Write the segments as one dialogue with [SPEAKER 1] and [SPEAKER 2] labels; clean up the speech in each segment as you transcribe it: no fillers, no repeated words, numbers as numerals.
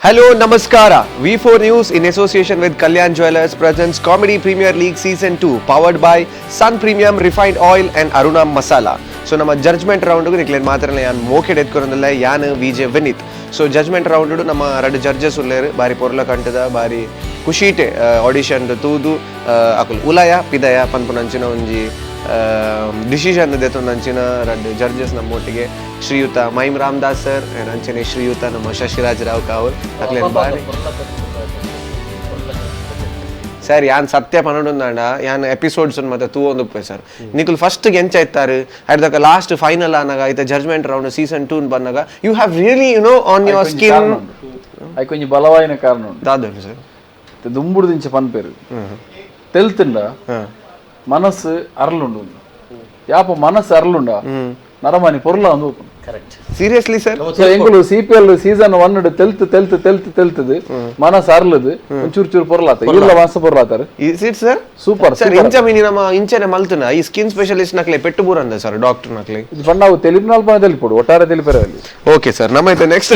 [SPEAKER 1] Hello, Namaskara. V4 News in association with Kalyan Jewelers presents Comedy Premier League Season 2, powered by Sun Premium Refined Oil and Aruna Masala. So ನಮ್ಮ judgment ರೌಂಡ್ಗೆ ನಿಕ್ಲೇನ್ ಮಾತ್ರ ಯಾನ್ ಮೋಕೆಡ್ ಎತ್ಕೊರಂದಿಲ್ಲ, ಯಾನ್ VJ Vineeth. ಸೊ judgment round ನಮ್ಮ ರಡ್ಡ್ judges ಉಲ್ಲೇರು. ಬಾರಿ ಪೊರ್ಲ ಕಂಟದ, ಬಾರಿ ಖುಷಿಟೆ ಆಡಿಷನ್ ತೂದು ಅಕುಲು ಉಲಯ ಪಿದಯ ಪನ್ಪುನಂಚಿನ ಒಂಜಿ ಡಿಸಿಷನ್ ದೆತ್ತೊಂದಂಚಿನ ರಡ್ಡ್ ಜಡ್ಜಸ್ ನಮ್ಮೊಟ್ಟಿಗೆ ಶ್ರೀಯುತ ಮೈಮ್ ರಾಮದಾಸ್ ಸರ್ ಆ್ಯಂಡ್ ಅಂಚನೆ ಶ್ರೀಯುತ ನಮ್ಮ ಶಶಿರಾಜ್ ರಾವ್ ಕಾವಲ್. ಅಕ್ಲೇನ್ ಬಾರಿ ಸರ್. ಯಾನ್ ಸತ್ಯ ಪನೊಡುಂದಾಂಡ, ಯಾನ್ ಎಪಿಸೋಡ್ಸ್ ಮತ್ತೆ ತೂವೊಂದುಪ್ಪೆ ಸರ್. ನಿಕುಲು ಫಸ್ಟ್ ಎಂಚ ಇತ್ತಾರೆ, ಅಡ್ದಕ ಲಾಸ್ಟ್ ಫೈನಲ್ ಆನಾಗ, ಐತ ಜಡ್ಜ್ಮೆಂಟ್ ರೌಂಡ್ ಸೀಸನ್ 2 ಬಂದಾಗ, you have really on your skin.
[SPEAKER 2] ಐಕೊಂಜಿ ಬಲವಾಯಿನ ಕಾರಣ ಉಂಡು.
[SPEAKER 1] ದಾದನು ಸರ್?
[SPEAKER 2] ದುಂಬುಡು ದಿಂಚ ಪನ್ಪೇರು, ತೆಲ್ತುಂಡ ಮನಸ್ಸು ಅರ್ಲುಂಡು. ಯಾಪ ಮನಸ್ಸು ಅರ್ಲುಂಡ, ನರಮಾನಿ ಪೊರ್ಲ ಒಂದು.
[SPEAKER 3] ಕರೆಕ್ಟ್.
[SPEAKER 1] Seriously sir?
[SPEAKER 2] So ಎಂಕುಲು ಸಿಪಿಎಲ್ ಸೀಸನ್ 1 ತೆಲ್ತ್ ತೆಲ್ತ್ ತೆಲ್ತ್ ತೆಲ್ತದು ಮನಸ್ಸು ಅರ್ಲದು ಚೂರು ಚೂರು ಪೊರ್ಲಾತ ಇಲ್ಲ, ಮನಸ್ಸು ಪೊರ್ಲಾತಾರೆ.
[SPEAKER 1] Is it sir?
[SPEAKER 2] Super.
[SPEAKER 1] Sir, ಇಂಚ ಮಿನಿ ನಮ್ಮ ಇಂಚನೆ ಮಲ್ತುನ ಈ ಸ್ಕಿನ್ ಸ್ಪೆಷಲಿಸ್ಟ್ ನಕ್ಲೆ ಪೆಟ್ಟು ಬೂರಂದ ಸರ್, ಡಾಕ್ಟರ್ ನಕ್ಲೆ.
[SPEAKER 2] ಇದು ಪಂಡ ಅವು ತೆಲಿಪಿನಾಲ್ಪ ತೆಲಿಪೊಡು, ಒಟ್ಟಾರೆ ತೆಲಿಪೆರೆ ಅಲ್ಲಿ.
[SPEAKER 1] ಓಕೆ ಸರ್, ನಮ್ಮ ನೆಕ್ಸ್ಟ್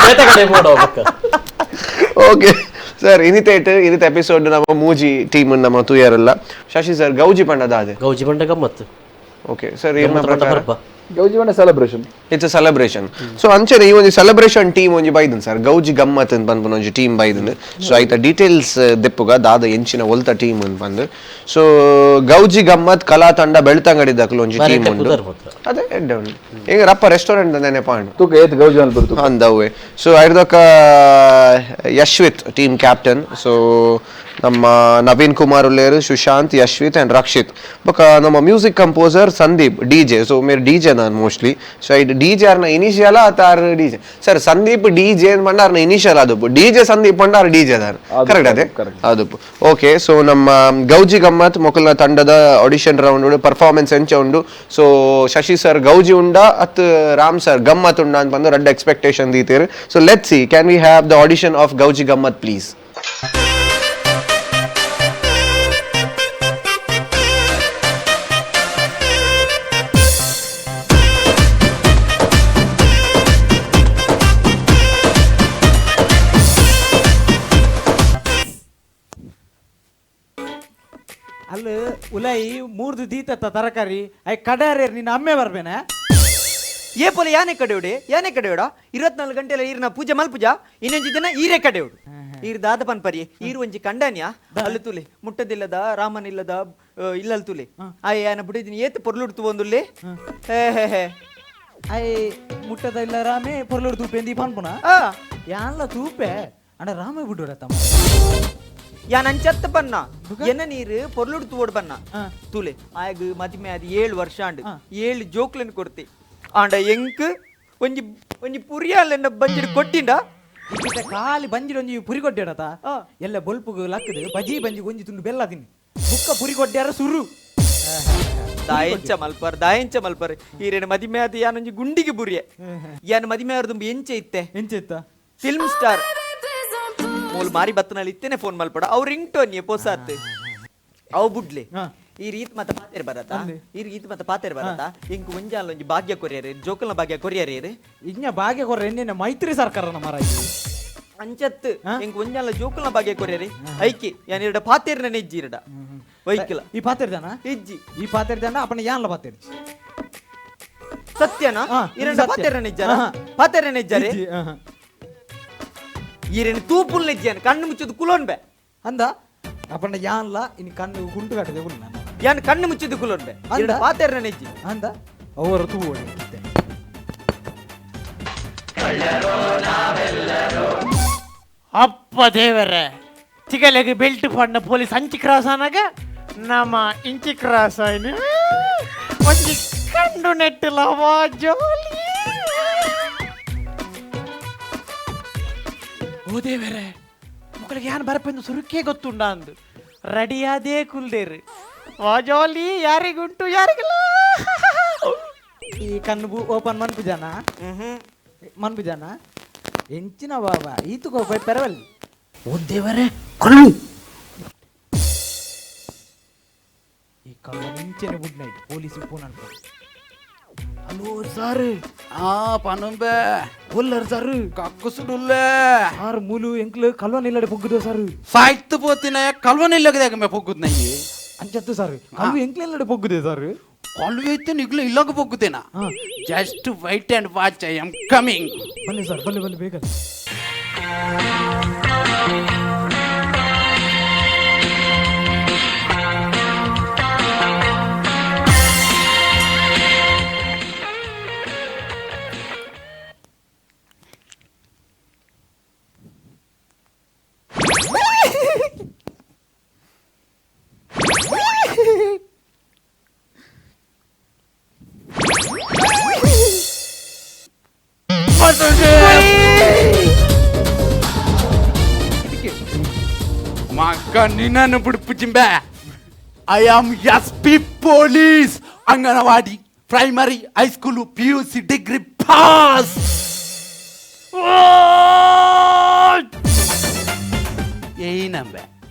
[SPEAKER 3] ಬೇತೆ ಕಡೆ ಬೋಡ ಬೊಕ್ಕ.
[SPEAKER 1] ಓಕೆ ಸರ್, ಇನಿತೇಟ್ ಇನಿತ ಎಪಿಸೋಡ್ ನಮ್ಮ ಮೂಜಿ ಟೀಮ್ ನಮ್ಮ ತೂಯರಲ್ಲ. ಶಶಿ ಸರ್, ಗೌಜಿ ಪಂಡ ದಾದೆ?
[SPEAKER 3] ಗೌಜಿ ಬಂಡ ಗಮ್ಮತ್ತು.
[SPEAKER 1] ಓಕೆ ಸರ್, ಇರ್ನ
[SPEAKER 3] ಗಮ್ಮತ್ತು ಪಂಡ
[SPEAKER 1] ಪ್ರಕಾರ?
[SPEAKER 3] ಪರ್ಬ.
[SPEAKER 2] ಗೌಜಿ ಪಂಡ celebration.
[SPEAKER 1] It's a celebration. So ಅಂಚನೆ ಈ ಒಂಜಿ ಸೆಲೆಬ್ರೇಷನ್ ಟೀಮ್ ಒಂಜಿ ಬೈದನ್ ಸರ್, ಗೌಜಿ ಗಮ್ಮತ್ ಅಂತ ಪನ್ಪುನ ಒಂಜಿ ಟೀಮ್ ಬೈದನ್. ಸೊ ಐತ ಡೀಟೇಲ್ಸ್ ದೆಪ್ಪುಗ, ದಾದ ಎಂಚಿನ ಒಲ್ತ ಟೀಮ್ ಅಂತ ಬಂದು. ಸೊ ಗೌಜಿ ಗಮ್ಮತ್ ಕಲಾ ತಂಡ ಬೆಳ್ತಂಗಡಿ ದಕ್ಲು ಒಂಜಿ
[SPEAKER 3] ಬಾರಿ
[SPEAKER 1] ಟೀಮ್
[SPEAKER 3] ಎಡ್ಡೆ
[SPEAKER 1] ಉಂಡು.
[SPEAKER 3] ಪುದರ್ ಮಾತ್ರ.
[SPEAKER 1] ಅದೇ ಎಡ್ಡೆ ಉಂಡು. ಈಗ ರಪ್ಪ ರೆಸ್ಟೋರೆಂಟ್ ನೆನಪಾಂಡು.
[SPEAKER 2] ತೂಕ ಏತ್ ಗೌಜಿ ಮಲ್ಪೆರ್ ತೂಕ.
[SPEAKER 1] ಅಂದವೆ. ಸೊ ಐರ್ದೊಕ ಯಶ್ವಿತ್ ಟೀಮ್ ಕ್ಯಾಪ್ಟನ್. ಸೊ ನಮ್ಮ ನವೀನ್ ಕುಮಾರ್ ಉಲ್ಲೇರು, ಸುಶಾಂತ್, ಯಶ್ವಿತ್ ಅಂಡ್ ರಕ್ಷಿತ್. ಬೊಕ ನಮ್ಮ music composer Sandeep DJ. So ಮೇರ್ ಡಿಜೆ ನಾನು ಮೋಸ್ಟ್ಲಿ. ಸೊ ಐಟ್ ಡಿಜೆ ಆರ್ನ ಇನಿಷಿಯಲ್ ಆತ R DJ sir. Sandeep DJ ಪಂಡ ಆರ್ನ ಇನಿಷಿಯಲ್ ಅದು ಡಿಜೆ, ಸಂದೀಪ್ ಪಂಡ ಆರ್ ಡಿಜೆ ದಾರ್. ಕರೆಕ್ಟ್ ಅದೇ?
[SPEAKER 2] Correct.
[SPEAKER 1] ಅದು ಓಕೆ. ಸೊ ನಮ್ಮ ಗೌಜಿ ಗಮ್ಮತ್ ಮೊಕಲ್ನ ತಂಡದ ಆಡಿಷನ್ ರೌಂಡ್ ಪರ್ಫಾರ್ಮೆನ್ಸ್ ಎಂಚ ಉಂಡು, ಸೊ ಶಶಿ ಸರ್ ಗೌಜಿ ಉಂಡ ಅತ್ ರಾಮ್ ಸರ್ ಗಮ್ಮತ್ ಉಂಡ ಅಂತ ಬಂದು ರಡ್ಡ್ expectation ದೀತೇರು. So let see, can we have the audition of Gauji Gammat, please?
[SPEAKER 4] ಅಲ್ಲಿ ಉಲೈ ಮೂರ್ದು ದೀತತ್ತ ತರಕಾರಿ I ಕಡಾರೆ ನಿನ್ನ ಅಮ್ಮೆ ಬರ್ಬೇನೆ.
[SPEAKER 5] ಏ ಪೋಲೆ, ಯಾನೆ ಕಡೆಯುಡೆ, ಯಾನೆ ಕಡೆಯುಡ? 24 ಗಂಟೆಲ ಈರ್ನ ಪೂಜೆ ಮಲ್ಪುಜಾ. ಇನ್ನೊಂಜಿ ದಿನ ಈರೇ ಕಡೆಯುಡು. ಈರ್ ದಾದ ಪನ್ಪರಿ? ಈರ್ ಒಂಜಿ ಕಂಡನ್ಯಾ? ಅಲ್ಲು ತುಲೆ, ಮುಟ್ಟದಿಲ್ಲದ ರಾಮನಿಲ್ಲದ ಇಲ್ಲಲ್ ತುಲೆ. ಆಯ್ ಯಾನ ಬುಡಿದಿನಿ ಏತ್ ಪೊರ್ಲುಡ್ತು ಒಂದುಲ್ಲೆ. ಹೇ ಹೇ ಹೇ.
[SPEAKER 4] I ಮುಟ್ಟದ ಇಲ್ಲ ರಾಮೆ ಪೊರ್ಲುಡು ತೂಪೆ ಎಂದಿ ಪನ್ಪುನ.
[SPEAKER 5] ಆ.
[SPEAKER 4] ಯಾನ್ಲ ತೂಪೆ ಅಂಡ ರಾಮೆ ಬಿಡುಡ ತಮ್ಮ.
[SPEAKER 5] ಯಾನ್ ಅಂಚತ್ತ ಬನ್ನ, ಎನ್ನ ನೀರು ಪೊರ್ಲುಡು ತೂವಡ್ ಬನ್ನ. ತುಲೆ, ಆಯಗ್ ಮದಿಮೆ ಅದು 7 ವರ್ಷ ಆಂಡ್. 7 ಜೋಕ್ಲೆನ್ ಕೊಡ್ತಿ. ಆಂಡ ಎಂಕ್ ಒಂಜಿ ಒಂಜಿ ಪುರಿಯಾಲೆನ್ನ ಬಂಜಿಡ್ ಕೊಟ್ಟಿಂಡ.
[SPEAKER 4] ಇತ್ತೆ ಖಾಲಿ ಬಂಜಿಡ್ ಒಂಜಿ ಪುರಿ ಕೊಡ್ಡೇಡತ.
[SPEAKER 5] ಆ.
[SPEAKER 4] ಎಲ್ಲ ಬೊಲ್ಪುಗು ಲಕ್ಕದು ಬಜಿ ಬಂಜಿ ಒಂಜಿ ತುಂಡು ಬೆಲ್ಲ ತಿನ್ನಿ, ಬುಕ್ಕ ಪುರಿ ಕೊಡ್ಡ್ಯಾರ ಸುರು.
[SPEAKER 5] ದಾಯಂಚ ಮಲ್ಪರ್, ದಾಯಂಚ ಮಲ್ಪರ್. ಈರೇನ ಮದಿಮೆ ಅದು ಯಾನೊಂಜಿ ಗುಂಡಿಗೆ ಬುರಿಯೆ. ಯಾನ್ ಮದಿಮೆ ಆರ್ದುಂಬು ಎಂಚೆ ಇತ್ತೆ?
[SPEAKER 4] ಎಂಚೆತ್ತ?
[SPEAKER 5] ಫಿಲ್ಮ್ ಸ್ಟಾರ್ ಮೂಲು ಮಾರಿ ಬತ್ತನಲ್ಲಿ ಇತ್ತೇನೆ ಫೋನ್ ಮಲ್ಪಡ. ಅವ್ ರಿಂಗ್ ಟೋನ್ ಪೊಸಾತ್ ಅವು ಬುಡ್ಲೆ. ಈ ರೀತಿ ಮತ್ತೆ ಪಾತೆರ್ ಬರತಾ, ಈ ರೀತಿ ಮತ್ತೆ ಪಾತೆರ್ ಬರತಾ. ಇಂಕ್ ಒಂಜಾಲ ಒಂಜಿ ಭಾಗ್ಯ ಕೊರಿಯರ್, ಜೋಕಲ್ನ ಭಾಗ್ಯ ಕೊರಿಯರ್.
[SPEAKER 4] ಇಜ್ಞ ಭಾಗ್ಯ ಕೊರ್ರೆ ಎನ್ನೆನ್ನ ಮೈತ್ರಿ ಸರ್ಕಾರನ ಮರ.
[SPEAKER 5] ಅಂಚತ್ ಇಂಕ್ ಒಂಜಾಲ ಜೋಕಲ್ನ ಭಾಗ್ಯ ಕೊರಿಯರ್. ಐಕಿ ಯಾನ್ ಇರಡ ಪಾತೆರ್ನ ನೆಜ್ಜಿ ಇರಡ ವೈಕಿಲ.
[SPEAKER 4] ಈ ಪಾತೆರ್ ಜಾನ?
[SPEAKER 5] ಇಜ್ಜಿ.
[SPEAKER 4] ಈ ಪಾತೆರ್ ಜಾನ ಅಪ್ಪನ ಯಾನ್ಲ ಪಾತೆರ್ಜಿ.
[SPEAKER 5] ಸತ್ಯನಾ?
[SPEAKER 4] ಇದು
[SPEAKER 5] ಇರಡ
[SPEAKER 4] ಸತ್ಯ.
[SPEAKER 5] ಪಾತೆರ್ನ ನೆಜ್ಜಾರ? ಪಾತೆರ್ನ ನೆಜ್ಜಾರೆ?
[SPEAKER 4] ಇಜ್ಜಿ, ಆಹಾ.
[SPEAKER 5] ಈರೇನು ತೂಪುಲ್ ನೆಜ್ಜಾನ ಕಣ್ಣು ಮುಚ್ಚುದು ಕುಲೋನ್ ಬೆ.
[SPEAKER 4] ಅಂದ ಅಪ್ಪನ ಯಾನ್ಲ ಇನ್ನು ಕಣ್ಣು ಗುಂಟು ಕಟ್ಟದೆ ಉಲ್ಲ ನಾನು.
[SPEAKER 5] ಯಾನ್ ಕಣ್ಣು ಮುಚ್ಚಿದ್ದು ಕುಲೋನ್ ಬೆ.
[SPEAKER 4] ಅಂದ?
[SPEAKER 5] ಇರಡ ಪಾತೆರ್ನ ನೆಜ್ಜಿ.
[SPEAKER 4] ಅಂದ ಅವರು ತೂವೋಡಿ.
[SPEAKER 6] ಅಪ್ಪ ದೇವರೇ, ತಿಗಲೆಗೆ ಬೆಲ್ಟ್ ಪಂಡ ಪೊಲೀಸ್ ಅಂಚಿ ಕ್ರಾಸ್ ಆನಾಗ ನಮ್ಮ ಇಂಚಿ ಕ್ರಾಸ್ ಆಯ್ನು. ಒಂಜಿ ಕಂಡು ನೆಟ್ಟಲವಾ ಜೋಲಿ. ಓ ದೇವರೇ, ಮಕ್ಕಳಿಗೆ ಯಾನ್ ಬರಪೆಂದು ಸುರುಕೇ ಗೊತ್ತುಂಡ ಅಂದು ರೆಡಿಯಾದೇ ಕುಲ್ದೇರು. ವಾ ಜೋಲಿ, ಯಾರಿಗುಂಟು ಯಾರಿಗಿಲ್ಲ.
[SPEAKER 4] ಈ ಕಣ್ಣು ಓಪನ್ ಮನ್ಪುಜಾನ? ಮನ್ಪುಜಾನ ಎಂಚಿನ ಬಾಬಾ ಈತುಕೋ ಪೆರವಲ್ಲಿ.
[SPEAKER 6] ಓ ದೇವರೇ, ಕಳ್ಳು.
[SPEAKER 4] ಈ ಕಳ್ಳ ನಿಂಚೆನೆ ಗುಡ್ ನೈಟ್ ಪೊಲೀಸ್ ಫೋನ್ ಅನ್ಕೊ.
[SPEAKER 7] Hello sir.
[SPEAKER 8] ಆ ಪನುಂಬೆ.
[SPEAKER 7] ಒಲ್ಲರ್ ಸರ್.
[SPEAKER 8] ಕಕ್ಕುಸುಡುಲ್ಲೆ.
[SPEAKER 4] ಸಾರ್ ಮೂಲು ಎಂಕ್ಲು ಕಲ್ವನ್ ಇಲ್ಲಡೆ ಪೊಗ್ಗುದ ಸರ್.
[SPEAKER 8] ಸಾಯ್ತು ಪೋತಿನ ಕಲ್ವನ ಇಲ್ಲಗದಾಗ ಮೆ ಪೊಗ್ಗುದ್ ನಯ್ಯಿ.
[SPEAKER 4] ಅಂಚತ್ತು ಸರ್, ಕಲ್ವು ಎಂಕ್ಲು ಇಲ್ಲಡೆ ಪೊಗ್ಗುದೆ ಸರ್.
[SPEAKER 8] ಕಲ್ವೆ ಇತ್ತು ನಿಗ್ಲು ಇಲ್ಲಗ ಪೊಗ್ಗುದೇನಾ? Just wait and watch, I am coming.
[SPEAKER 4] ಬನ್ನಿ ಸರ್, ಬನ್ನಿ ಬನ್ನಿ ಬೇಗ.
[SPEAKER 8] ಮಗ ನಿನ್ನನ್ನು ಬಿಡ್ಪುಜಿಂಬೆ. I am S P police, anganwadi, primary, high school, P U C, degree pass. ಏನಂಬೆ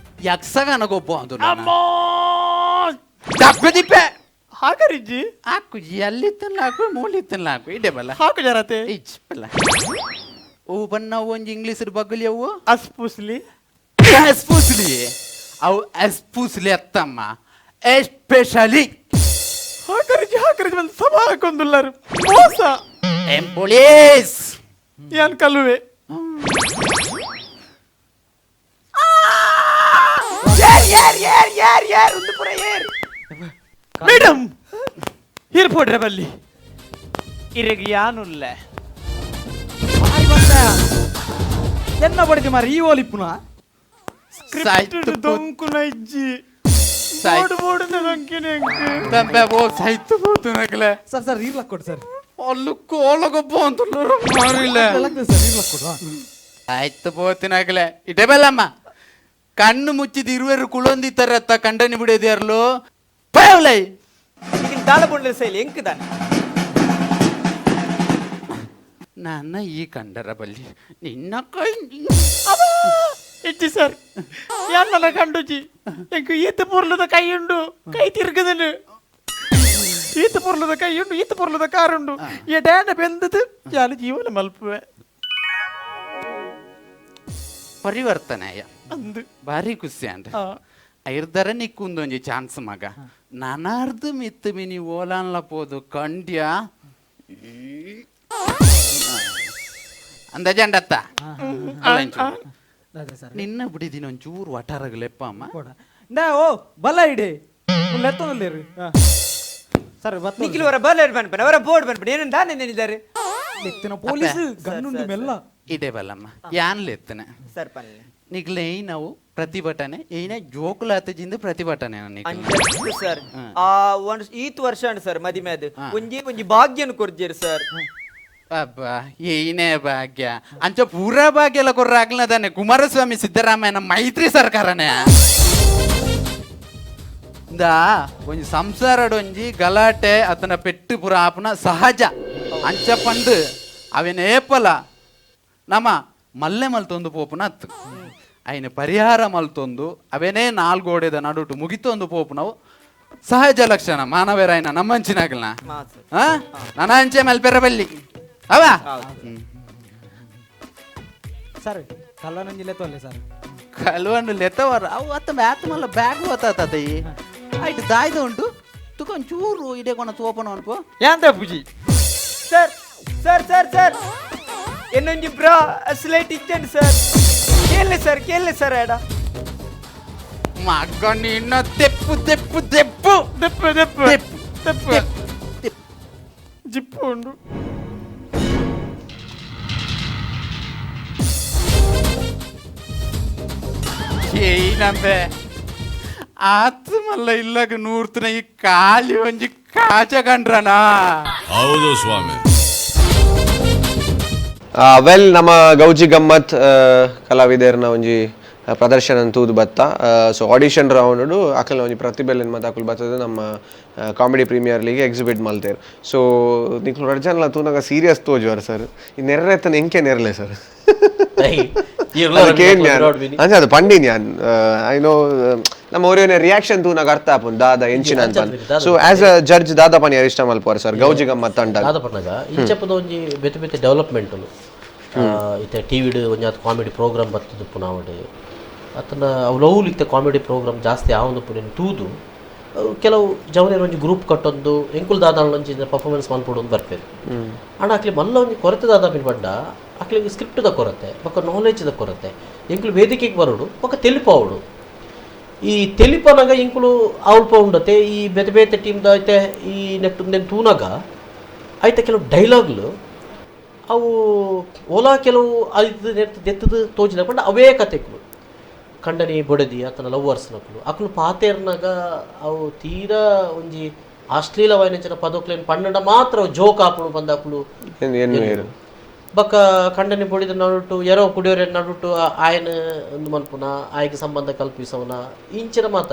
[SPEAKER 8] Yakshagana ಗೊಬ್ಬ ಅದು ದಪ್ಪೆ ದಿಪ್ಪೆ.
[SPEAKER 6] ಹಾಕರಿಜ್ಜಿ.
[SPEAKER 8] ಹಾಕು, ಎಲ್ಲಿ ತಿನ್ಲಾಕು ಮೂಲಿ ತಿನ್ಲಾಕು ಇಡೆ ಬಲ್ಲ.
[SPEAKER 6] ಹಾಕು ಜರತೆ.
[SPEAKER 8] ಇಚ್ ಬಲ್ಲ ಓ ಬಣ್ಣ ಒಂಜಿ ಇಂಗ್ಲೀಷ್ ಬಗ್ಗಲಿ ಅವು.
[SPEAKER 6] ಅಸ್ಪುಸ್ಲಿ.
[SPEAKER 8] ಎಸ್ಪೂಸ್ಲಿ ಅವು ಎಸ್ಪೂಸ್ಲಿ ಅತ್ತಮ್ಮ ಎಸ್ಪೆಷಲಿ.
[SPEAKER 6] ಹಾಕರಿಜ್ಜಿ ಹಾಕರಿಜ್ಜಿ ಬಂದು ಸಭಾ ಹಾಕೊಂದುಲ್ಲಾರು ಮೋಸ.
[SPEAKER 8] M police.
[SPEAKER 6] ಯಾನ್ ಕಲ್ಲುವೆ.
[SPEAKER 5] ಏರ್ ಏರ್ ಏರ್ ಏರ್ ಒಂದು ಪುರ ಏರ್.
[SPEAKER 6] ಮೇಡಮ್ here ಪೋಡ್ರೆ ಬಲ್ಲಿ ಇರೆಗ್ ಯಾನುಲ್ಲ.
[SPEAKER 4] ಎನ್ನ ಬಡಿದಿ ಮಾರಿ ಈ ಓಲಿಪ್ಪುನ.
[SPEAKER 6] ಸ್ಕ್ರಿಪ್ಟ್ ದೊಂಕುನ ಇಜ್ಜಿ. ಬೋರ್ಡ್ ಬೋರ್ಡ್ ದೊಂಕಿನ ಎಂಕ್.
[SPEAKER 8] ತಂಬೆ ಓ ಸಾಯ್ತು ಹೋತು ನಗಲೆ.
[SPEAKER 4] ಸರ್ ಸರ್ ಇರ್ಲಕ್ ಕೊಡು ಸರ್.
[SPEAKER 8] ಅಲ್ಲು ಕೋಲಗೊಬ್ಬ ಅಂತ ಮಾರಿಲ್ಲ.
[SPEAKER 4] ಸರ್ ಇರ್ಲಕ್ ಕೊಡು.
[SPEAKER 8] ಆಯ್ತು ಪೋತಿನಾಗಲೆ ಇಟೆ ಬಲ್ಲಮ್ಮ ಕಣ್ಣು ಮುಚ್ಚಿದ ಇರುವರು ಕುಳೊಂದಿತ್ತಾರತ್ತ ಕಂಡನಿ ಬಿಡೋದ್ಯಾರ್ಲು ಪಯವಲೈ.
[SPEAKER 5] ಈಗಿನ ತಾಳಬೊಂಡಲ ಶೈಲಿ ಎಂಕದಾನೆ.
[SPEAKER 8] ನನ್ನ ಈ ಕಂಡರ ಬಲ್ಲಿ ನಿನ್ನ ಕೈ.
[SPEAKER 6] ಇಜ್ಜಿ ಸರ್, ಯಾನ್ ನನ್ನ ಕಂಡುಜಿ ಎಂಕ್ ಈತ ಪೊರ್ಲದ ಕೈ ಉಂಡು, ಕೈ ತಿರುಗದನು. ಈತ ಪೊರ್ಲದ ಕೈ ಉಂಡು, ಈತ ಪೊರ್ಲದ ಕಾರುಂಡು. ಎಡ್ಯಾನ ಬೆಂದದು ಯಾನು ಜೀವನ ಮಲ್ಪುವೆ.
[SPEAKER 8] ಪರಿವರ್ತನೆಯ
[SPEAKER 6] ಅಂದು.
[SPEAKER 8] ಭಾರಿ ಖುಷಿ ಅಂಡ್
[SPEAKER 6] ಆ.
[SPEAKER 8] ಐರ್ದರ ನಿಕ್ಕೊಂದೊಂಜಿ ಚಾನ್ಸ್ ಮಗ. ನನರ್ದು ಮಿತ್ತು ಮಿನಿ ಓಲಾನ್ಲ ಪೋದು ಕಂಡ್ಯ ಅಂದಾಜಂಡತ್ತ ನಿನ್ನ ಬಿಡಿದಿನ ಒಂಚೂರು ವಟಾರಗಲೆಪ್ಪ ಅಮ್ಮ.
[SPEAKER 4] ನಾ ಓ ಬಲ್ಲ ಇಡೆ ಲೆತ್ತೊಂದಿಲ್ಲೇರು ಸರ್.
[SPEAKER 5] ನಿಖಿಲ್ ಅವರ ಬಲ್ಲರ್ ಬನ್ಪನೆ ಅವರ ಬೋರ್ಡ್ ಬನ್ಪನೆ ಏನಂತ ದಾನೆ
[SPEAKER 4] ಎತ್ತಿನ ಪೊಲೀಸ್ ಗನ್ನುಂಡು ಮೆಲ್ಲ.
[SPEAKER 8] ಇದೇ ಬಲ್ಲಮ್ಮ ಯಾನ್ಲೆ ಎತ್ತನೆ.
[SPEAKER 5] ಸರ್ ಪನ್ಲೆ.
[SPEAKER 8] ನಿಗ್ಲೆ ನಾವು ಪ್ರತಿಭಟನೆ ಏನ ಜೋಕುಲಾತಜಿಂದ ಪ್ರತಿಭಟನೆ ನಿಗ್ಲೆ.
[SPEAKER 5] ಅಂಚತ್ತು ಸರ್. ಆ ಒಂದ್ ಈತ್ ವರ್ಷ ಉಂಟು ಸರ್ ಮದಿಮೆ ಅದು. ಒಂಜಿ ಒಂಜಿ ಭಾಗ್ಯನ ಕೊರ್ಜೇರು ಸರ್.
[SPEAKER 8] ಅಬ್ಬಾ ಏನೇ ಭಾಗ್ಯ ಅಂಚ ಪೂರಾ ಭಾಗ್ಯ ಎಲ್ಲ ಕೊರ್ರಾಗ್ಲದಾನೆ ಕುಮಾರಸ್ವಾಮಿ ಸಿದ್ದರಾಮಯ್ಯನ ಮೈತ್ರಿ ಸರ್ಕಾರನೇ. ಇಂದಾ ಒಂಜಿ ಸಂಸಾರಡೊಂಜಿ ಗಲಾಟೆ ಅತನ ಪೆಟ್ಟು ಪುರ ಆಪುನ ಸಹಜ. ಅಂಚ ಪಂಡು ಅವೇನ ಏಪಲ ನಮ ಮಲ್ಲೆ ಮಲ್ತೊಂದು ಪೋಪುನ ಅತ್ತು ಅಯಿನ ಪರಿಹಾರ ಮಲ್ತೊಂದು ಅವೇನೇ ನಾಲ್ಗೋಡೆದ ನಡುಟು ಮುಗಿತೊಂದು ಪೋಪುನವು ಸಹಜ ಲಕ್ಷಣ ಮಾನವರಾಯನ ನಮ್ಮಂಚಿನಾಗಲ್ನ.
[SPEAKER 5] ಹಾ ಸರ್.
[SPEAKER 8] ನನ್ನ ಅಂಚೆ ಮಲ್ಪೆರ ಬಲ್ಲಿ ಅವ.
[SPEAKER 4] Sir ಕಲ್ಲನಂಜಿ ಲೆತ್ತೊಲ್ಲೆ sir.
[SPEAKER 8] ಕಲ್ವಣ್ಣು ಲೆತ್ತವರ ಅವು ಅತ್ತ ಮ್ಯಾತ್ ಮಲ್ಲ ಬ್ಯಾಗ್ ಹೋತಾತ ಆಯ್ತು ದಾಯ್ದ ಉಂಟು ತುಕೊಂಚೂರು ಚೂರು ಇಡೆ ಕೊನ ತೋಪನ ಅನ್ಪು.
[SPEAKER 6] ಯಾಂತ ಪೂಜಿ.
[SPEAKER 5] Sir sir sir sir ಎನ್ನೊಂಜಿ ಬ್ರಾ ಸ್ಲೈಟ್ ಇಚ್ಚಂడి ಸರ್. ಕೇಳಲೆ ಸರ್, ಕೇಳಲೆ ಸರ್ ಎಡ.
[SPEAKER 8] ಮಗ ನಿನ್ನ ತೆಪ್ಪು ತೆಪ್ಪು ತೆಪ್ಪು.
[SPEAKER 6] ದೆಪ್ಪು ದೆಪ್ಪು.
[SPEAKER 8] ದೆಪ್ಪು.
[SPEAKER 6] ದೆಪ್ಪು.
[SPEAKER 8] ತೆಪ್ಪು.
[SPEAKER 6] ಜಿಪ್ಪು ಉಂಡು.
[SPEAKER 8] ಏನಂಬೆ ಆತ್ಮಲ್ಲ ಇಲ್ಲಗ ನೂರ್ತನ ಈ ಖಾಲಿ ಒಂಜಿ ಕಾಚ ಕಂಡ್ರನಾ?
[SPEAKER 9] ಹೌದು ಸ್ವಾಮಿ.
[SPEAKER 1] ವೆಲ್ ನಮ್ಮ ಗೌಜಿ ಗಮ್ಮತ್ ಕಲಾವಿದರ್ನ ಒಂಜಿ ಪ್ರದರ್ಶನ ತೂದು ಬತ್ತ. So audition round ಅಕಲ್ನ ಒಂಜಿ ಪ್ರತಿಭೆಲೆನ್ ಮಾತ ಅಕುಲು ಬತ್ತದ ನಮ್ಮ comedy premier league exhibit ಮಲ್ತೇರ್. So ನಿಕ್ಲು ರಡ್ಜನ್ಲ ತೂನಗ ಸೀರಿಯಸ್ ತೋಜುವರ್ ಸರ್. ಈ ನೆರ್ರೆತ್ತನ ಎಂಕೆ ನೆರ್ಲೆ ಸರ್. ಅಂಚ ಅದು ಪಂಡಿನ್ ಯಾನ್ I know ನಮ್ಮ ಒರಿಯೊನೆ ರಿಯಾಕ್ಷನ್ ತೂನಗ ಅರ್ಥ ಆಪುಂಡು ದಾದ ಎಂಚಿನ ಅಂತ. So as a judge ದಾದ ಪನಿಯರ್ ಇಷ್ಟ ಮಲ್ಪುವರ್ ಸರ್ ಗೌಜಿ ಗಮ್ಮತ್ ತಂಡ?
[SPEAKER 3] ದಾದ ಪನ್ನಗ ಇಂಚಪ್ಪದ ಒಂಜಿ ಬೇತೆ ಬೇತೆ ಡೆವಲಪ್ಮೆಂಟ್ ಇತ್ತೆ ಟಿವಿಡ್ ಒಂಜಿ ಆತ್ ಕಾಮಿಡಿ ಪ್ರೋಗ್ರಾಮ್ ಬರ್ತದೆ ನಾವಡ್ ಅತನ ಅವು ಇತ್ತೆ ಕಾಮಿಡಿ ಪ್ರೋಗ್ರಾಮ್ ಜಾಸ್ತಿ ಆವೊಂದು ಪುನ ತೂದು ಕೆಲವು ಜವನಿಯರ್ ಒಂಜಿ ಗ್ರೂಪ್ ಕಟ್ಟೊಂದು ಎಂಕುಲು ದಾದ ಒಂಜಿ ಪರ್ಫಾರ್ಮೆನ್ಸ್ ಮಲ್ಪೊಡು ಒಂದು ಬರ್ಪೇರು. ಆಂಡ ಅಕ್ಲಿ ಮಲ್ಲ ಒಂಜಿ ಕೊರತೆ ದಾದ ಪಿನ್ ಪಂಡ ಅಕ್ಲಿಗೆ ಸ್ಕ್ರಿಪ್ಟ್ದ ಕೊರತೆ ಬೊಕ್ಕ ನಾಲೆಜ್ದ ಕೊರತೆ. ಎಂಕುಲು ವೇದಿಕೆಗೆ ಬರೋಡು ಬೊಕ್ಕ ತೆಲಿಪಾವಡು. ಈ ತೆಲಿಪನಾಗ ಎಂಕುಲು ಅವಲ್ಪ ಉಂಡತೆ ಈ ಬೇತೆ ಬೇತೆ ಟೀಮ್ದ ಐತೆ ಈ ನೆಟ್ ನೆನ್ ತೂನಾಗ ಐತೆ ಕೆಲವು ಡೈಲಾಗ್ಲು ಅವು ಓಲಾ ಕೆಲವು ಐದು ನೆಟ್ ದೆತ್ತದು ತೋಜಿದ ಪಂಡ ಅವೇ ಕತೆಗಳು. ಕಂಡನಿ ಬೊಡದಿ ಆತನ ಲವ್ವರ್ಸ್ ನಕುಲು ಅಕುಲು ಪಾತೇರ್ನಾಗ ಅವು ತೀರಾ ಒಂಜಿ ಅಶ್ಲೀಲವಾಯಿನಂಚಿನ ಪದೋಕ್ಲೇನ್ ಪನ್ನಡ ಮಾತ್ರ ಅವು ಜೋಕ್ ಆಪುಣು ಬಂದ ಅಕುಲು ಬೊಕ್ಕ ಕಂಡನಿ ಬೊಡಿದ ನಡುಟು ಎರೋ ಕುಡಿಯೋರೆ ನಡುಟು ಆಯನ ಒಂದು ಮನ್ಪುನ ಆಯ್ಗೆ ಸಂಬಂಧ ಕಲ್ಪಿಸವನ ಇಂಚಿನ ಮಾತ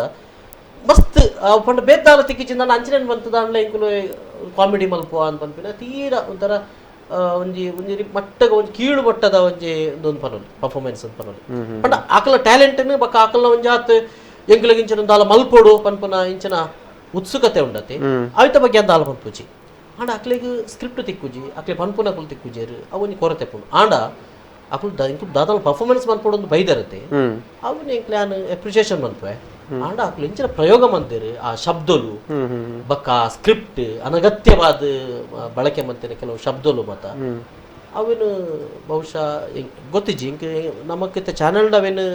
[SPEAKER 3] ಮಸ್ತ್ ಅವು ಪಂಡ ಬೇತಾಲ ತಿಕ್ಕಿಚಿಂದ ಅಂಚಿನ ಬಂತದ ಇಂಕುಲು ಕಾಮಿಡಿ ಮಲ್ಪುವ ಅಂತ ಪನ್ಪಿನ ತೀರಾ ಒಂಥರ ಒಂಜಿ ಒಂಜಿ ಮಟ್ಟಗ ಒಂಜಿ ಕೀಳು ಮಟ್ಟದ ಒಂಜಿ ಒಂದೊಂದು ಪನೊಲಿ ಪರ್ಫಾರ್ಮೆನ್ಸ್ ಅಂತ ಪನೊಲಿ. ಪಂಡ ಆಕಲ ಟ್ಯಾಲೆಂಟ್ನು ಬೊಕ್ಕ ಆಕಲ್ನ ಒಂಜಿ ಆತ್ ಎಂಕುಲೆಗ್ ಇಂಚಿನ ದಾಲ ಮಲ್ಪೊಡು ಪನ್ಪುನ ಇಂಚಿನ ಉತ್ಸುಕತೆ ಉಂಡತೆ ಅವಿತ ಬಗ್ಗೆ ದಾಲ ಪನ್ಪುಜಿ. ಆಂಡ ಅಕ್ಲೆಗ್ ಸ್ಕ್ರಿಪ್ಟ್ ತಿಕ್ಕುಜಿ, ಅಕ್ಲೆ ಪನ್ಪುನಕುಲು ತಿಕ್ಕುಜೇರು ಅವು ಒಂಜಿ ಕೊರತೆ ಪುಂಡು. ಆಂಡ ಅಕುಲು ಇಂಕುಲು ದಾದಾಲ ಪರ್ಫಾರ್ಮೆನ್ಸ್ ಮಲ್ಪೊಡು ಒಂದು ಬೈದರತೆ ಅವನ್ನ ಎಂಕ್ಲೆ ಯಾನ್ ಅಪ್ರಿಷಿಯೇಷನ್ ಮನ್ಪುವೆ. ಆಂಡ ಅಕುಲು ಇಂಚಿನ ಪ್ರಯೋಗ ಮಂತೇರು ಆ ಶಬ್ದಲು ಬೊಕ್ಕ ಸ್ಕ್ರಿಪ್ಟ್ ಅನಗತ್ಯವಾದ ಬಳಕೆ ಮಂತೇನೆ ಕೆಲವು ಶಬ್ದಲು ಮಾತ ಅವೇನು ಬಹುಶಃ ಗೊತ್ತಿಜ್ಜಿ. ಇಂಕ್ ನಮಕ್ಕಿತ್ತ ಚಾನೆಲ್ ಅವೇನು